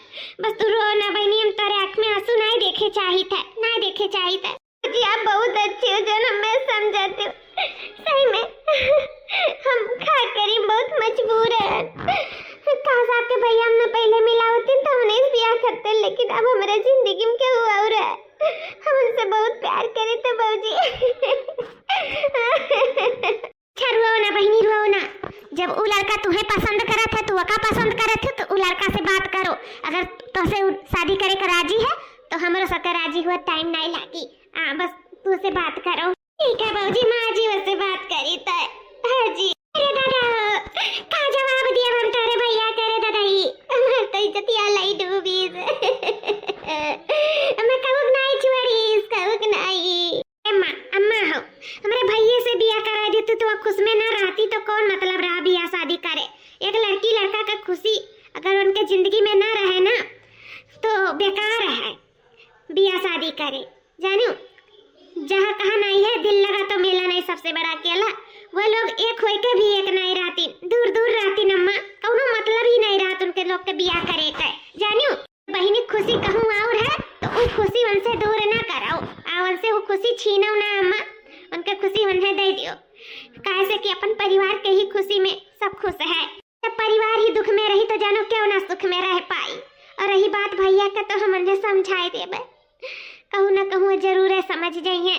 बस तू रो ना बहिनी, हम तोरे आँख में आंसू नाई देखे चाहित है, नाई देखे चाहित है। जी, आप बहुत अच्छे हो जो हमें समझाते हो। सही में हम का करी, बहुत मजबूर है। काश आपके भैया हमने पहले मिला होते तो हम नहीं बियाह करते, लेकिन अब हमारे जिंदगी में केहू और है। हम उनसे बहुत प्यार करे थे बाबूजी। अच्छा, रुआओ ना बहिनी, रुआओ ना। जब उ लड़का तुहे पसंद करत है, तू ओका पसंद करत है, तो उ लड़का से बात करो। अगर तोसे उ शादी करे के राजी है, तो हमरो साथे राजी हुआ टाइम नाहीं लागी। आ, बस तू से बात करो। ठीक है भौजी, माँ जी उससे बात करी त। हाँ जी। अरे दादा, का जवाब दिया हम तोरे भैया करे दादा ही? हमार तो इज्जतिया लाई डूबी। मैं कहूक नाहीं छोड़ीस, कहूक नाहीं। ए माँ, अम्मा हो, हमरे भैये से बियाह कराइ देतू तो खुश में ना रहती तो कौन मतलब रहा बियाह शादी करे? एक लड़की लड़का का खुशी अगर उनके जिंदगी में ना रहे ना तो बेकार है बियाह शादी करे। जानू, जहाँ कहा नाहीं है, दिल लगा तो मेला नाहीं, सबसे बड़ा अकेला। वो लोग एक होइके भी एक नाहीं रहती, दूर दूर रहती अम्मा, कौनो मतलब ही नाहीं रहत उनके लोग के बियाह करे के। जानू, बहिनी खुशी कहूँ और है तो उ खुशी उनसे दूर ना कराओ, आ उनसे उ खुशी छीनो ना अम्मा, उनके खुशी उन्हें दे दियो, काहे से कि अपन परिवार के ही खुशी में सब खुश है। जब परिवार ही दुख में रही तो जानो क्यों ना सुख में रह पाई। और रही बात भैया का तो हम उन्हें समझाए देबे, कहूँ ना कहूँ जरूर है समझ जाइए।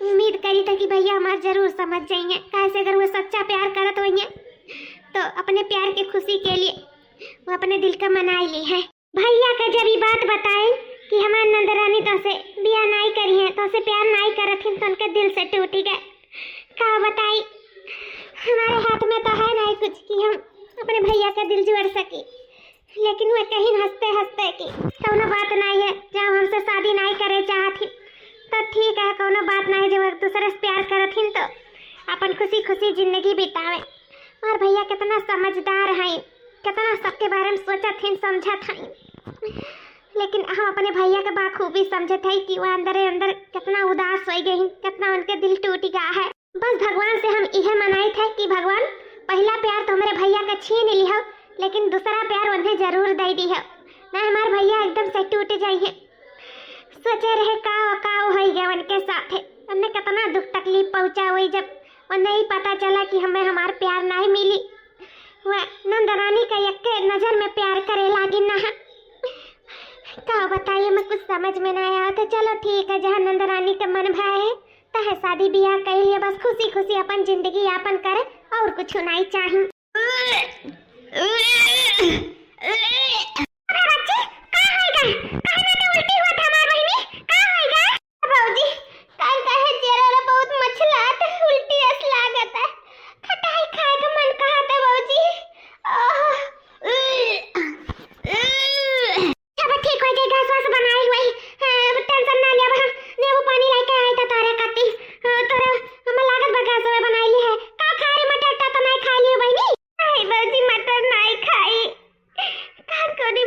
उम्मीद करी था कि भैया हमार जरूर समझ जाइए, काहे से अगर वो सच्चा प्यार करत होइए तो अपने प्यार के खुशी के लिए वो अपने दिल का मनाई ली है। भैया का जब ई बात बताई कि हमार नंदरानी तोसे बियाह नाई करी है, तोसे प्यार नाई करत हिन, तो उनके दिल से टूटी गए। का बताई, हमारे हाथ में तो है नाई कुछ कि हम अपने भैया का दिल जोड़ सकी, लेकिन वो कहीं हंसते हंसते कि कौनो बात नाई है, जब हमसे शादी नाई करे चाहत हिन तो ठीक है, कौनो बात नाई, जब एक दूसरे से प्यार करत हिन तो अपन खुशी खुशी जिंदगी बितावे। और भैया कितना समझदार हैं, कितना सबके बारे में सोचत हैं, समझत हैं। लेकिन हम अपने भैया के बाखूबी समझत हई कि वो अंदरे अंदर कितना उदास होइ गए हैं, कितना उनके दिल टूट गया है। बस भगवान से हम इहे मनाइत है कि भगवान, पहला प्यार तो हमरे भैया का छीन लिहो, लेकिन दूसरा प्यार उन्हें जरूर दे दिहो, ना हमार भैया एकदम से टूट जाइए। सोचे रहे का का होइ गया उनके साथ, उन्हें कितना दुख तकलीफ पहुँचा हुई, जब उन्हें ही पता चला कि हमें हमार प्यार नहीं मिली। वह नंदरानी का यक्के नजर में प्यार करे लागी ना। का बताइए, मैं कुछ समझ में ना आया। तो चलो ठीक है, जहाँ नंदरानी के मन भाए है, तहे शादी बियाह कइल है, बस खुशी खुशी अपन जिंदगी यापन करे और कुछ नहीं चाही। अरे बच्ची, का होइगा? काहे ना के उल्टी हुआ था हमार बहिनी? का होइगा? भौजी, काल काहे चेहरा रे बहुत मछलात, उल्टी अस लागत है। खटाई खाए के मन कहत है भौजी। आह, उह, उह। अब ठीक होइ जाए, गैस वैस बनाई हुई। हाँ, अब टेंशन ना लेब, हम नींबू पानी लेके आए थे तोरे खातिर। हाँ, तोरे हमें लागत बा गैस में बनाई ली है। का खाए रे, मटर टा तो नहीं खाई लियो बहिनी? नहीं भौजी, मटर नहीं खाई। का करी,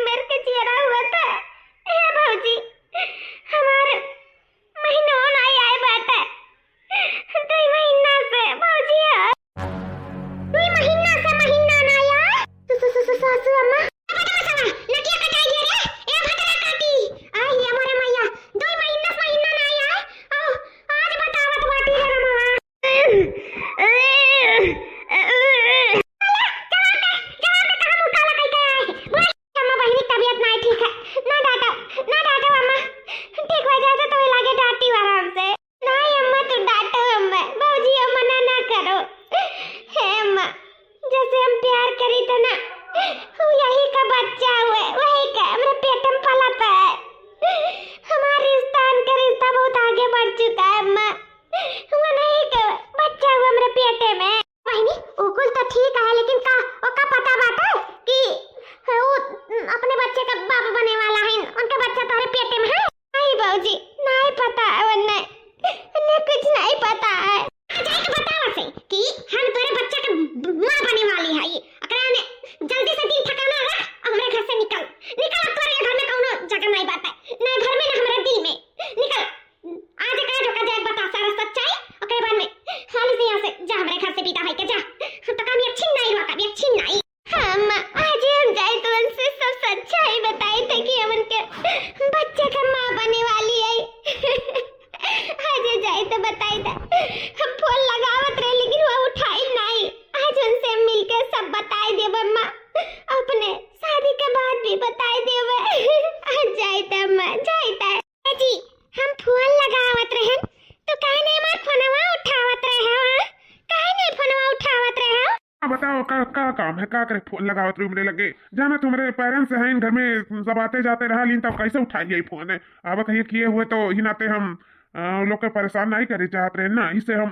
का, का, का काम है, का करे फोन लगावत रही हमरे लगे? जाना तो हमरे parents हैं, घर में सब आते जाते रहलीन, तब कैसे उठाई जाई फोन है? अब कहिए किए हुए तो ही नाते हम, अ, लोग के परेशान नहीं करे चाहत रहे ना, इसे हम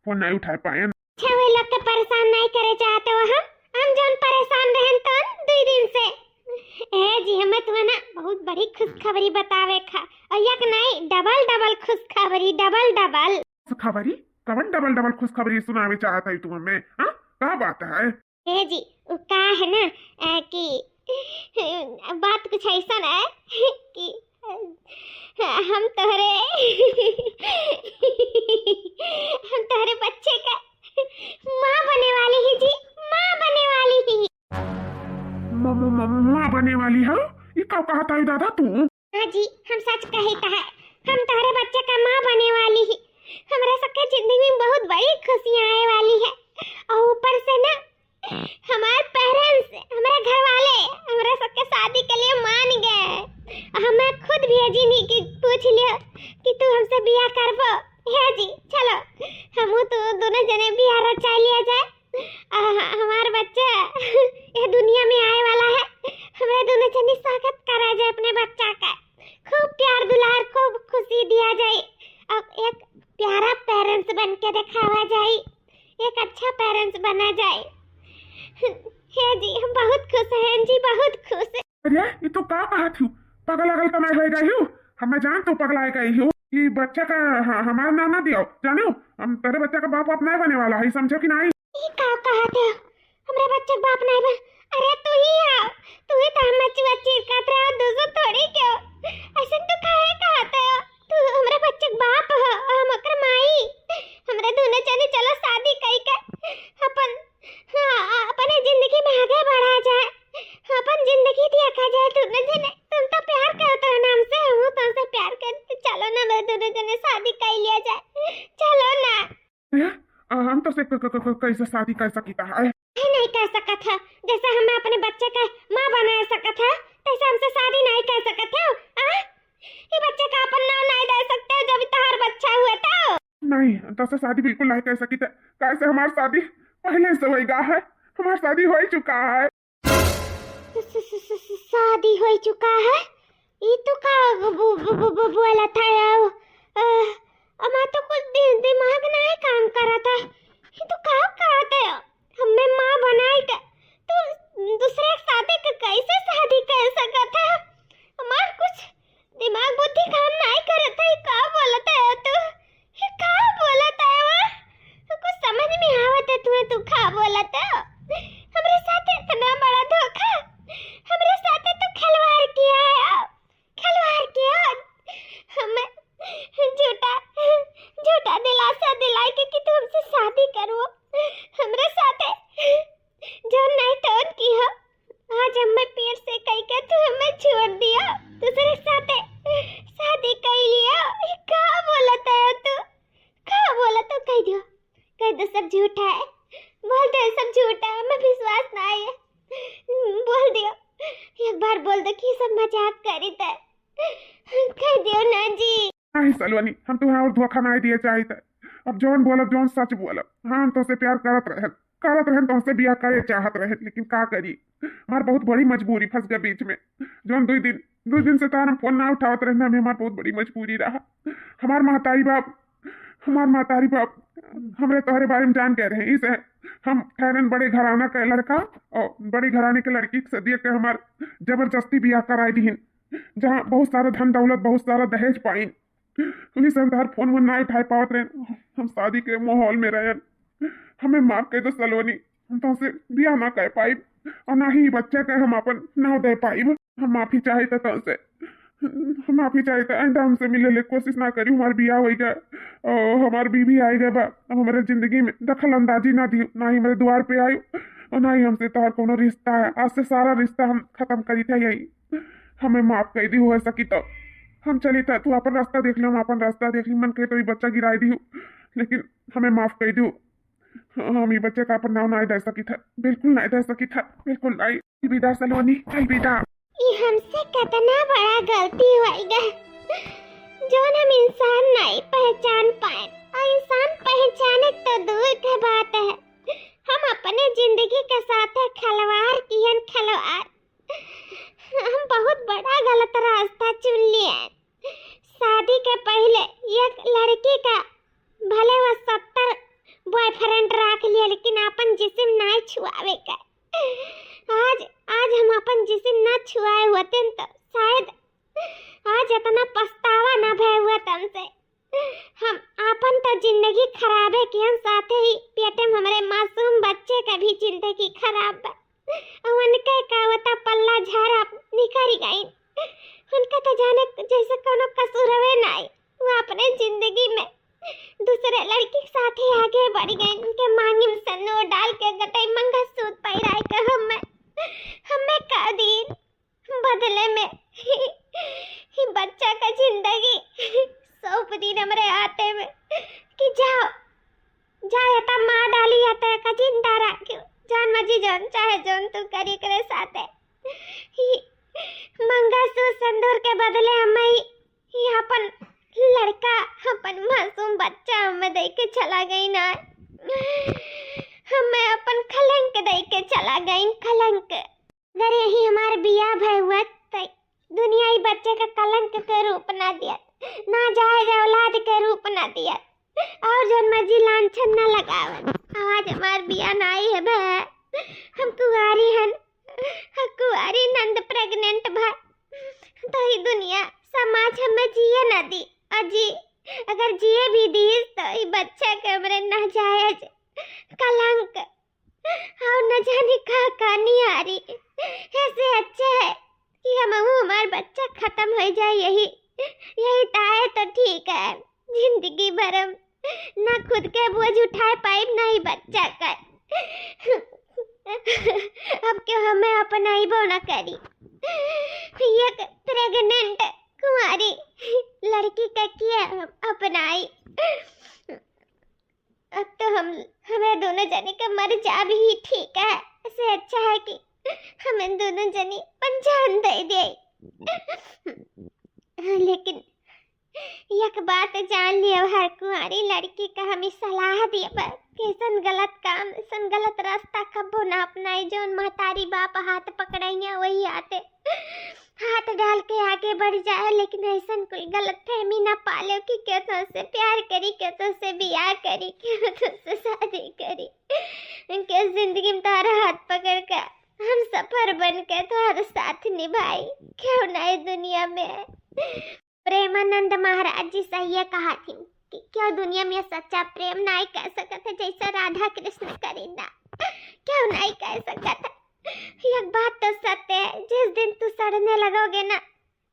फोन नहीं उठा पाए। अच्छा, वे लोग के परेशान नहीं करे चाहते हो हम? हम जौन परेशान रहन तौन दुई दिन से। ए जी, हमें तुम्हें ना बहुत बड़ी खुशखबरी बतावे खा, और यक नहीं, double double खुशखबरी, double double। खुशखबरी? कवन double double खुशखबरी सुनावे चाहत है तू हमें? हाँ, का बात है? ए जी, उ का है ना, अ, कि बात कुछ ऐसा है कि हम तोहरे हम तोहरे बच्चे का माँ बने वाली ही जी, माँ बने वाली ही। म-, म-, म-, माँ बने वाली है? ये का कहत है दादा तू? हाँ जी, हम सच कहित है, हम तोहरे बच्चे का माँ बने वाली ही। हमरा सबके जिंदगी में बहुत बड़ी खुशियाँ आए वाली है, और ऊपर से ना हमार parents, हमारे घर वाले हमरा सबके शादी के लिए मान गए। हमें खुद भी अजीनी की पूछ लियो कि तू हमसे बियाह करबो। हे जी, चलो, हमहू तू दोनों जने बियाह रचा लिया जाए। आ, ह-, हमार बच्चा ये दुनिया में आए वाला है। हमरा दोनों जने स्वागत करा जाए अपने बच्चा का। खूब प्यार दुलार, खूब खुशी दिया जाए। अब एक प्यारा parents बन के दिखावा जाए, एक अच्छा parents बना जाए। हे जी, हम बहुत खुश हैं जी, बहुत खुश। अरे, ये तो का कहत हूँ? पागल अगल तो नहीं हो गई हूँ? हमें जान तो पगला गई हूँ। ये बच्चा का, ह-, हमारा नाम ना दियो, जानो? हम तेरे बच्चा का बाप वाप नहीं बने वाला है, समझो कि नहीं? ई का कहत है? हमरे बच्चे के बाप नहीं बा। अरे तू ही आओ, तू ही तो हम बच्चे बच्चे कहत रहे हो, दूसरा थोड़ी क्यों? ऐसे तू काहे कहत हो? तू हमरे बच्चे के बाप हो, हम ओकर माई। हमरे दोनों जने चलो शादी कई के अपन, हाँ, अपने जिंदगी में आगे बढ़ा जाए, अपन जिंदगी देखा जाए दोनों जने। तुम तो प्यार करत रहे ना हमसे, हम तुमसे प्यार करते। चलो ना, हमरे दोनों जने शादी कर लिया जाए, चलो ना। ए, हम तो से क-, क-, क-, क-, कैसे शादी कर सकीता है? ये नहीं कर सकत है, जैसे हमें अपने बच्चे के माँ बना सकत है, तैसे हमसे शादी नहीं कर सकत है। आ? ये बच्चे का अपन नाम नहीं दे सकते, जब तहार बच्चा हुए तो। नहीं, तो से शादी बिल्कुल नहीं कर सकीता, कैसे हमार शादी पहले से होई गा है, हमार शादी हो ही चुका है। स-, स-, स-, स-, स-, शादी हो चुका है? ई तो का ब-, ब-, ब-, ब-, बोला था यार? अ, हमार तो कुछ दि-, दिमाग नहीं काम करा था। ई तो का कहत है? हमें माँ बनाई के तू दूसरे के साथे के कैसे शादी कर सकत है? हमार कुछ दिमाग बुद्धि काम नाई करत है, का बोलत है तू? ये का बोलत है वो? कुछ समझ में आवत है तुम्हें, तू का बोलत है? हमरे साथ इतना बड़ा धोखा, हमरे साथ तो खिलवाड़ किया है, खिलवाड़ किया। हमें झूठा, झूठा दिलासा दिलाई के कि तू हमसे शादी करो, हमरे साथ जौन नहीं तौन की हो, आज हमें पेट से कह के तू हमें छोड़ दिया, दूसरे के साथे शादी कर लिया। ये का बोलत है तू? का बोलत हो? कह दियो, कह दो सब झूठा है, बोल दो सब झूठा है, हमें विश्वास ना है। बोल दियो, एक बार बोल दो कि सब मजाक करी थे। कह दियो ना जी। नहीं सलोनी, हम तुम्हें और धोखा नहीं दिए चाहित। अब जौन बोलब, जौन सच बोलब। हाँ, हम तोसे प्यार करत रहन, करत रहन, तोसे बियाह करे चाहत रहन, लेकिन का करी, हमार बहुत बड़ी मजबूरी फंस गए बीच में। जौन दुई दिन, दुई दिन से तार हम फोन ना उठावत रहन, हमें हमार बहुत बड़ी मजबूरी रहा। हमार महतारी बाप, हमार महतारी बाप हमरे तोहरे बारे में जान गए रहे, इसे हम ठहरन बड़े घराना के लड़का और बड़ी घराने के लड़की से दिए के हमार जबरदस्ती बियाह कराई दीन, जहाँ बहुत सारा धन दौलत, बहुत सारा दहेज पाइन। वही से हम तोहार फोन वोन ना उठाए पावत रहे। हम शादी के माहौल में रहन, हमें माफ कर दो सलोनी, हम तोहसे बियाह ना कर पाइब और ना ही बच्चा के हम अपन नाव दे पाइब। हम माफी चाहित है तोहसे, हम माफी चाहित है। आइंदा हमसे मिले ले कोशिश ना करी। हमार बियाह होई गए और हमार बीवी आई गए बा, अब हमारे जिंदगी में दखल अंदाजी ना दियो, ना ही हमारे द्वार पे आयो और ना ही हमसे तोहार कोनो रिश्ता है। आज से सारा रिश्ता हम खत्म करी थे यही। हमें माफ कर दी हो सकी तो। हम चली था, तू अपन रास्ता देख ले, हम अपन रास्ता देख ली। मन करे तो ये बच्चा गिराई दी हो, लेकिन हमें माफ कर दी हो। हम ये बच्चे का अपन नाव नहीं दे सकी था, बिल्कुल नहीं दे सकी था, बिल्कुल नहीं। अलविदा सलोनी, अलविदा। ई हमसे कितना बड़ा गलती होई गए, जौन हम इंसान नहीं पहचान पाए, और इंसान पहचाने तो दूर के बात है, हम अपने जिंदगी के साथे खिलवाड़ किहन, खिलवाड़। हम बहुत बड़ा गलत रास्ता चुन लिहन। शादी के पहिले एक लड़की का भले वो सत्तर boyfriend राख लिया, लेकिन आपन जिस्म नाहीं छुआवे का। आज, आज हम आपन जिस्म ना छुआए होतेन तो शायद आज इतना पछतावा ना भय हुआ हमसे। हम आपन तो जिंदगी खराबे किहन, साथे ही पेटे में हमरे मासूम बच्चे का भी जिंदगी खराब बा। और उनके का होता पल्ला झारा निकल गई। उनका तो जाने जैसे कोनो कसूरवे नाई। वो अपने जिंदगी में दूसरे लड़की के साथ ही आगे बढ़ गई। उनके मांगी में सन्नो डाल के गटई मंगलसूत्र पहिराए के हमें, हमें का दिन बदले में ही बच्चा का जिंदगी सौंप दिन हमरे हाथे में कि जाओ, जाओ, या तो मार डाली, या तो एका जिंदा राखियो। जौन मर्जी, जौन चाहे, जौन तू करी करे साथे। ही मंगलसूत्र सिंदूर के बदले हमें ही, ही अपन लड़का, अपन मासूम बच्चा हमें दे के चला गई ना। हमें अपन कलंक दे के चला गई, कलंक। अगर यही हमार बियाह भय हुआ, त दुनिया ही बच्चे का कलंक के रूप ना दियत, नाजायज औलाद के रूप ना दियत, और जौन मर्जी लांछन ना लगावत। आज हमार बियाह नाई है बे, हम कुंवारी हन, हम कुंवारी नंद pregnant भा, तो ही दुनिया समाज हमें जिए ना दी। और जी, अगर जिए भी दी तो ही बच्चा के हमरे नाजायज कलंक और न जाने का का निहारी। ऐसे अच्छा है कि हम हमार बच्चा खत्म हो जाए, यही, यही ताए तो ठीक है। जिंदगी भर हम ना खुद के बोझ उठाए पाइब, ना ही बच्चा का। अब क्यों हमें अपनाइबो ना करी। एक pregnant कुंवारी लड़की का किया हम अपनाई। अब तो हम, हमें दोनों जने का मर जाब ही ठीक है। इससे अच्छा है कि हम इन दोनों जने अपन जान दे दे। लेकिन एक बात जान लियो, हर कुंवारी लड़की का हम ई सलाह देब कि ऐसन गलत काम, ऐसन गलत रास्ता कबो ना अपनाए। जौन महतारी बाप हाथ पकड़ाइया वही हाथे हाथ डाल के आगे बढ़ जाए, लेकिन ऐसन कोई गलतफहमी ना पाले कि केहू तोहसे प्यार करी, केहू तोहसे बियाह करी, केहू तोहसे शादी करी। उनके जिंदगी में तोहरा हाथ पकड़ के हम सफर बन के तोहरा साथ निभाई। केहू ना ए दुनिया में। प्रेमानंद महाराज जी सही कहा थी कि क्यों दुनिया में सच्चा प्रेम नाई कह सकत है जैसा राधा कृष्ण करीना। क्यों नाई कह सकत है? एक बात तो सत्य है, जिस दिन तू सड़ने लगोगे ना,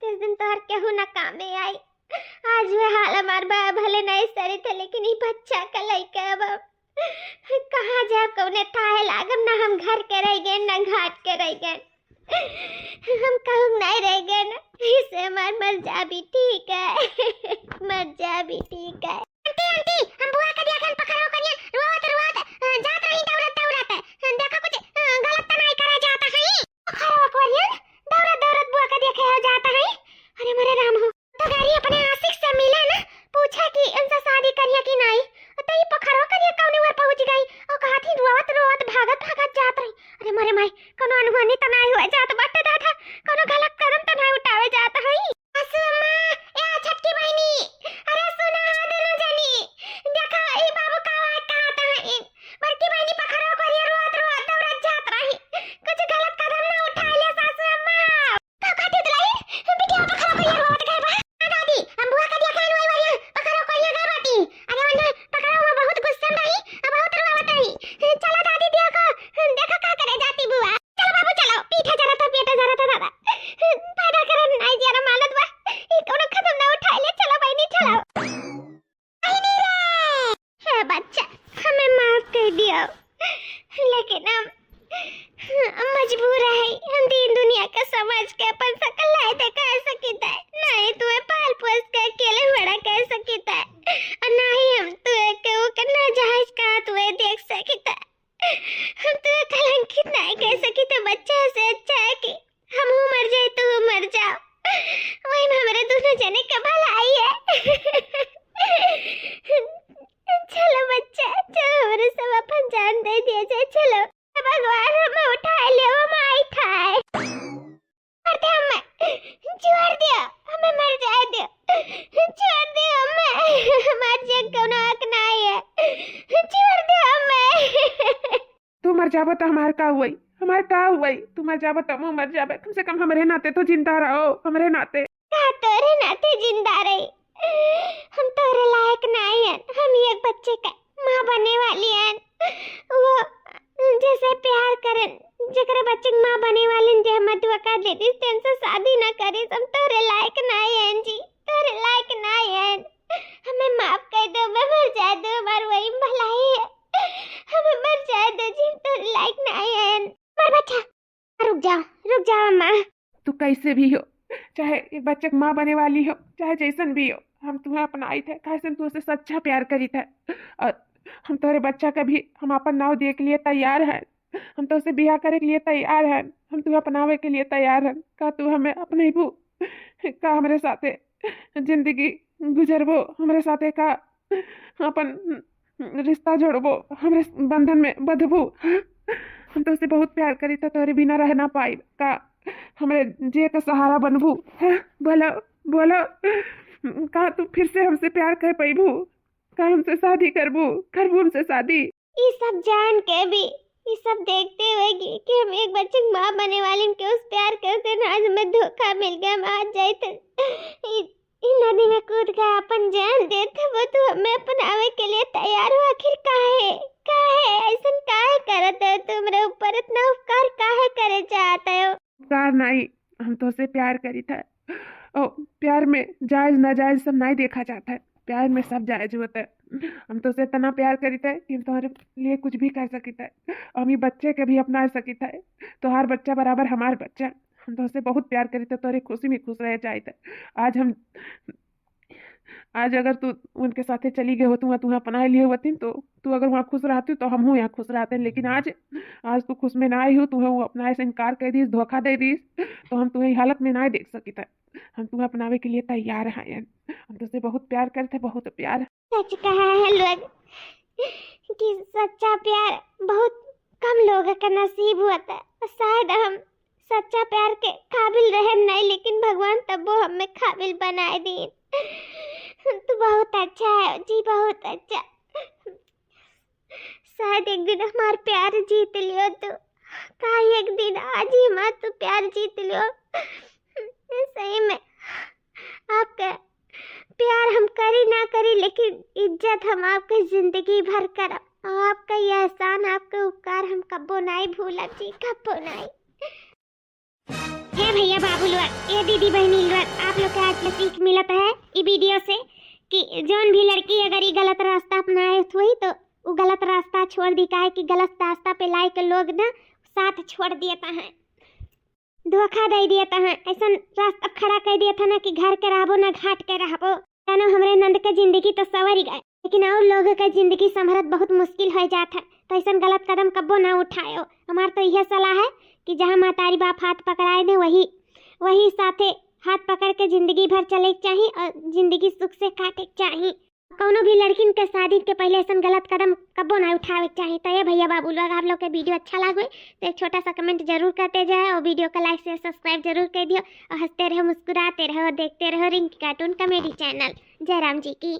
जिस दिन तोहर केहू ना कामे आई। आज वे हाल हमार बा, भले नहीं सरी थे, लेकिन ई बच्चा का लइके अब हम कहाँ जाब, कौने थाहे लागब, ना हम घर के रह गए, ना घाट के रह गए। हम कहूँ नहीं रह गए ना, इसे हमार मर जाबी ठीक है। मर जाबी ठीक है। आंटी, आंटी, हम बुआ के देखन पखरवा करियन रोवत रोवत, अ, जात रही दौड़त दौड़त। अ, देखा कुछ, अ, गलत तो नहीं करे जाता है। पखरवा करियन दौड़त दौड़त बुआ के देखे हो जाता है। अरे मोरे राम हो। तो गाड़ी अपने आशिक से मिले ना, पूछे कि उनसे शादी करिए कि नहीं। तो ई पखरवा करिए कौने ओर पहुँच गई और कहा थी रोवत रोवत भागत भागत जात रही। अरे मोरे माई, कोनो अनहोनी तो नहीं हुआ जात बाटे दादा, कोनो गलत कदम तो नहीं उठावे जात है। सासू अम्मा, ए छोटकी बहिनी, अरे सुना हो दुनो जाबो तो हमार का हुई, हमार का हुई? तू मर जाबो तो हम मर जाबे, कम से कम हमरे नाते तो जिंदा रहो, हमरे नाते। का तोरे नाते जिंदा रही? हम तोरे लायक नाई हन, हम एक बच्चे का माँ बने वाली हन। वो जैसे प्यार करन, जेकरे बच्चे के माँ बने वाली हन, जे हमें धोखा दे दिस, तेनसे शादी ना करिस, हम तोरे लायक नाई हन जी, तोरे लायक नाई हन। हमें माफ कर दो, हमें मर जाए दो, हमार वही भलाई है, हमें मर जाए दो जी, हम तोरे लायक नाई हन। हमार बच्चा, रुक जाओ, रुक जाओ अम्मा। तू कैसे भी हो, चाहे एक बच्चे के माँ बने वाली हो, चाहे जैसन भी हो, हम तुम्हें अपनाइत है, काहे से हम तुमसे सच्चा प्यार करित है। और हम तोहरे बच्चा का भी हम अपन नाव दिए के लिए तैयार हैं, हम तोहसे बियाह करे के लिए तैयार हैं, हम तुम्हें अपनावे के लिए तैयार हैं। का तू हमें अपनेबू? का हमरे साथे जिंदगी गुजरबो? हमरे साथे का अपन रिश्ता जोड़बो, हमरे बंधन में बंधबो? हम तोहसे बहुत प्यार करित है, तोहरे बिना रह ना पाइब। का हमरे जिए का सहारा बनबू? हैं? बोलो, बोलो, का तू फिर से हमसे प्यार कर पैबू? का हमसे शादी करबू? करबू हमसे शादी? ई सब जान के भी, ई सब देखते हुए कि, कि हम एक बच्चे की माँ बने वाली के उस प्यार करते ना, आज हमें धोखा मिल गया, हम आज जाइत ई, ई नदी में कूद के अपन जान देत, वो तू हमें अपनावे के लिए तैयार हो। आखिर काहे, काहे ऐसन काहे करत है तू हमरे ऊपर? इतना उपकार काहे करे चाहत है? उपकार नहीं, हम तोहसे प्यार करित है। ओ, प्यार में जायज नाजायज सब नहीं देखा जाता है, प्यार में सब जायज होता है। हम तोहसे इतना प्यार करित है कि हम तोहरे लिए कुछ भी कर सकित है, हम ई बच्चे के भी अपना सकित है। तोहार बच्चा बराबर हमार बच्चा। हम तोहसे बहुत प्यार करित है, तोहरे खुशी में खुश रहे चाहित है। आज हम, आज अगर तू उनके साथे चली गए होती, वहाँ तुम्हें अपना लिए होती, तो तू अगर वहाँ खुश रहती तो हमहू यहाँ खुश रहते। लेकिन आज, आज तू खुश में ना आई हो, तुम्हें वो अपनाए से इनकार कर दीस, धोखा दे दीस, तो हम तुम्हें ई हालत में ना देख सकित है। हम तुम्हें अपनावे के लिए तैयार हैं। हम तोहसे बहुत प्यार करते, बहुत प्यार। सच कहा है लोग कि सच्चा प्यार बहुत कम लोग का नसीब होता है। शायद हम सच्चा प्यार के काबिल रहन नहीं, लेकिन भगवान तब्बो हमें काबिल बनाए दीन। तू बहुत अच्छा है जी, बहुत अच्छा। शायद एक दिन हमार प्यार जीत लियो तू, का एक दिन आज ही हमार तू प्यार जीत लियो। सही में आपका प्यार हम करी ना करी, लेकिन इज्जत हम आपके जिंदगी भर करब। और आपका ये एहसान, आपके उपकार हम कब्बो नाई भूलब जी, कब्बो नाई। हे भैया बाबू लोग, ए दीदी बहिनी लोग, आप लोग के आज ये सीख मिलत है ई वीडियो से कि जौन भी लड़की अगर ई गलत रास्ता अपनाए हुई तो उ गलत रास्ता छोड़ दी, काहे कि गलत रास्ता पे लाए के लोग ना साथ छोड़ दिए है, धोखा दे दिए है, ऐसन रास्ता खड़ा कर दिए है ना कि घर के रहबो ना घाट के रहबो। जानो हमरे नंद के जिंदगी तो सवर गए, लेकिन और लोग के जिंदगी संभरत बहुत मुश्किल हो जात है, तो ऐसन गलत कदम कब्बो ना उठायो। हमार तो यह सलाह है कि जहाँ महतारी बाप हाथ पकड़ाए दे, वही, वही साथे हाथ पकड़ के जिंदगी भर चले के चाही और जिंदगी सुख से काटे के चाही। कौनो भी लड़किन के शादी के पहले ऐसन गलत कदम कब्बो ना उठावे के चाही। तो ये भैया बाबू लोग, आप लोग के वीडियो अच्छा लगे तो एक छोटा सा कमेंट जरूर करते जाए और वीडियो का लाइक शेयर सब्सक्राइब जरूर कर दियो और हंसते रहो, मुस्कुराते रहो, देखते रहो रिंकी कार्टून कॉमेडी चैनल। जय राम जी की।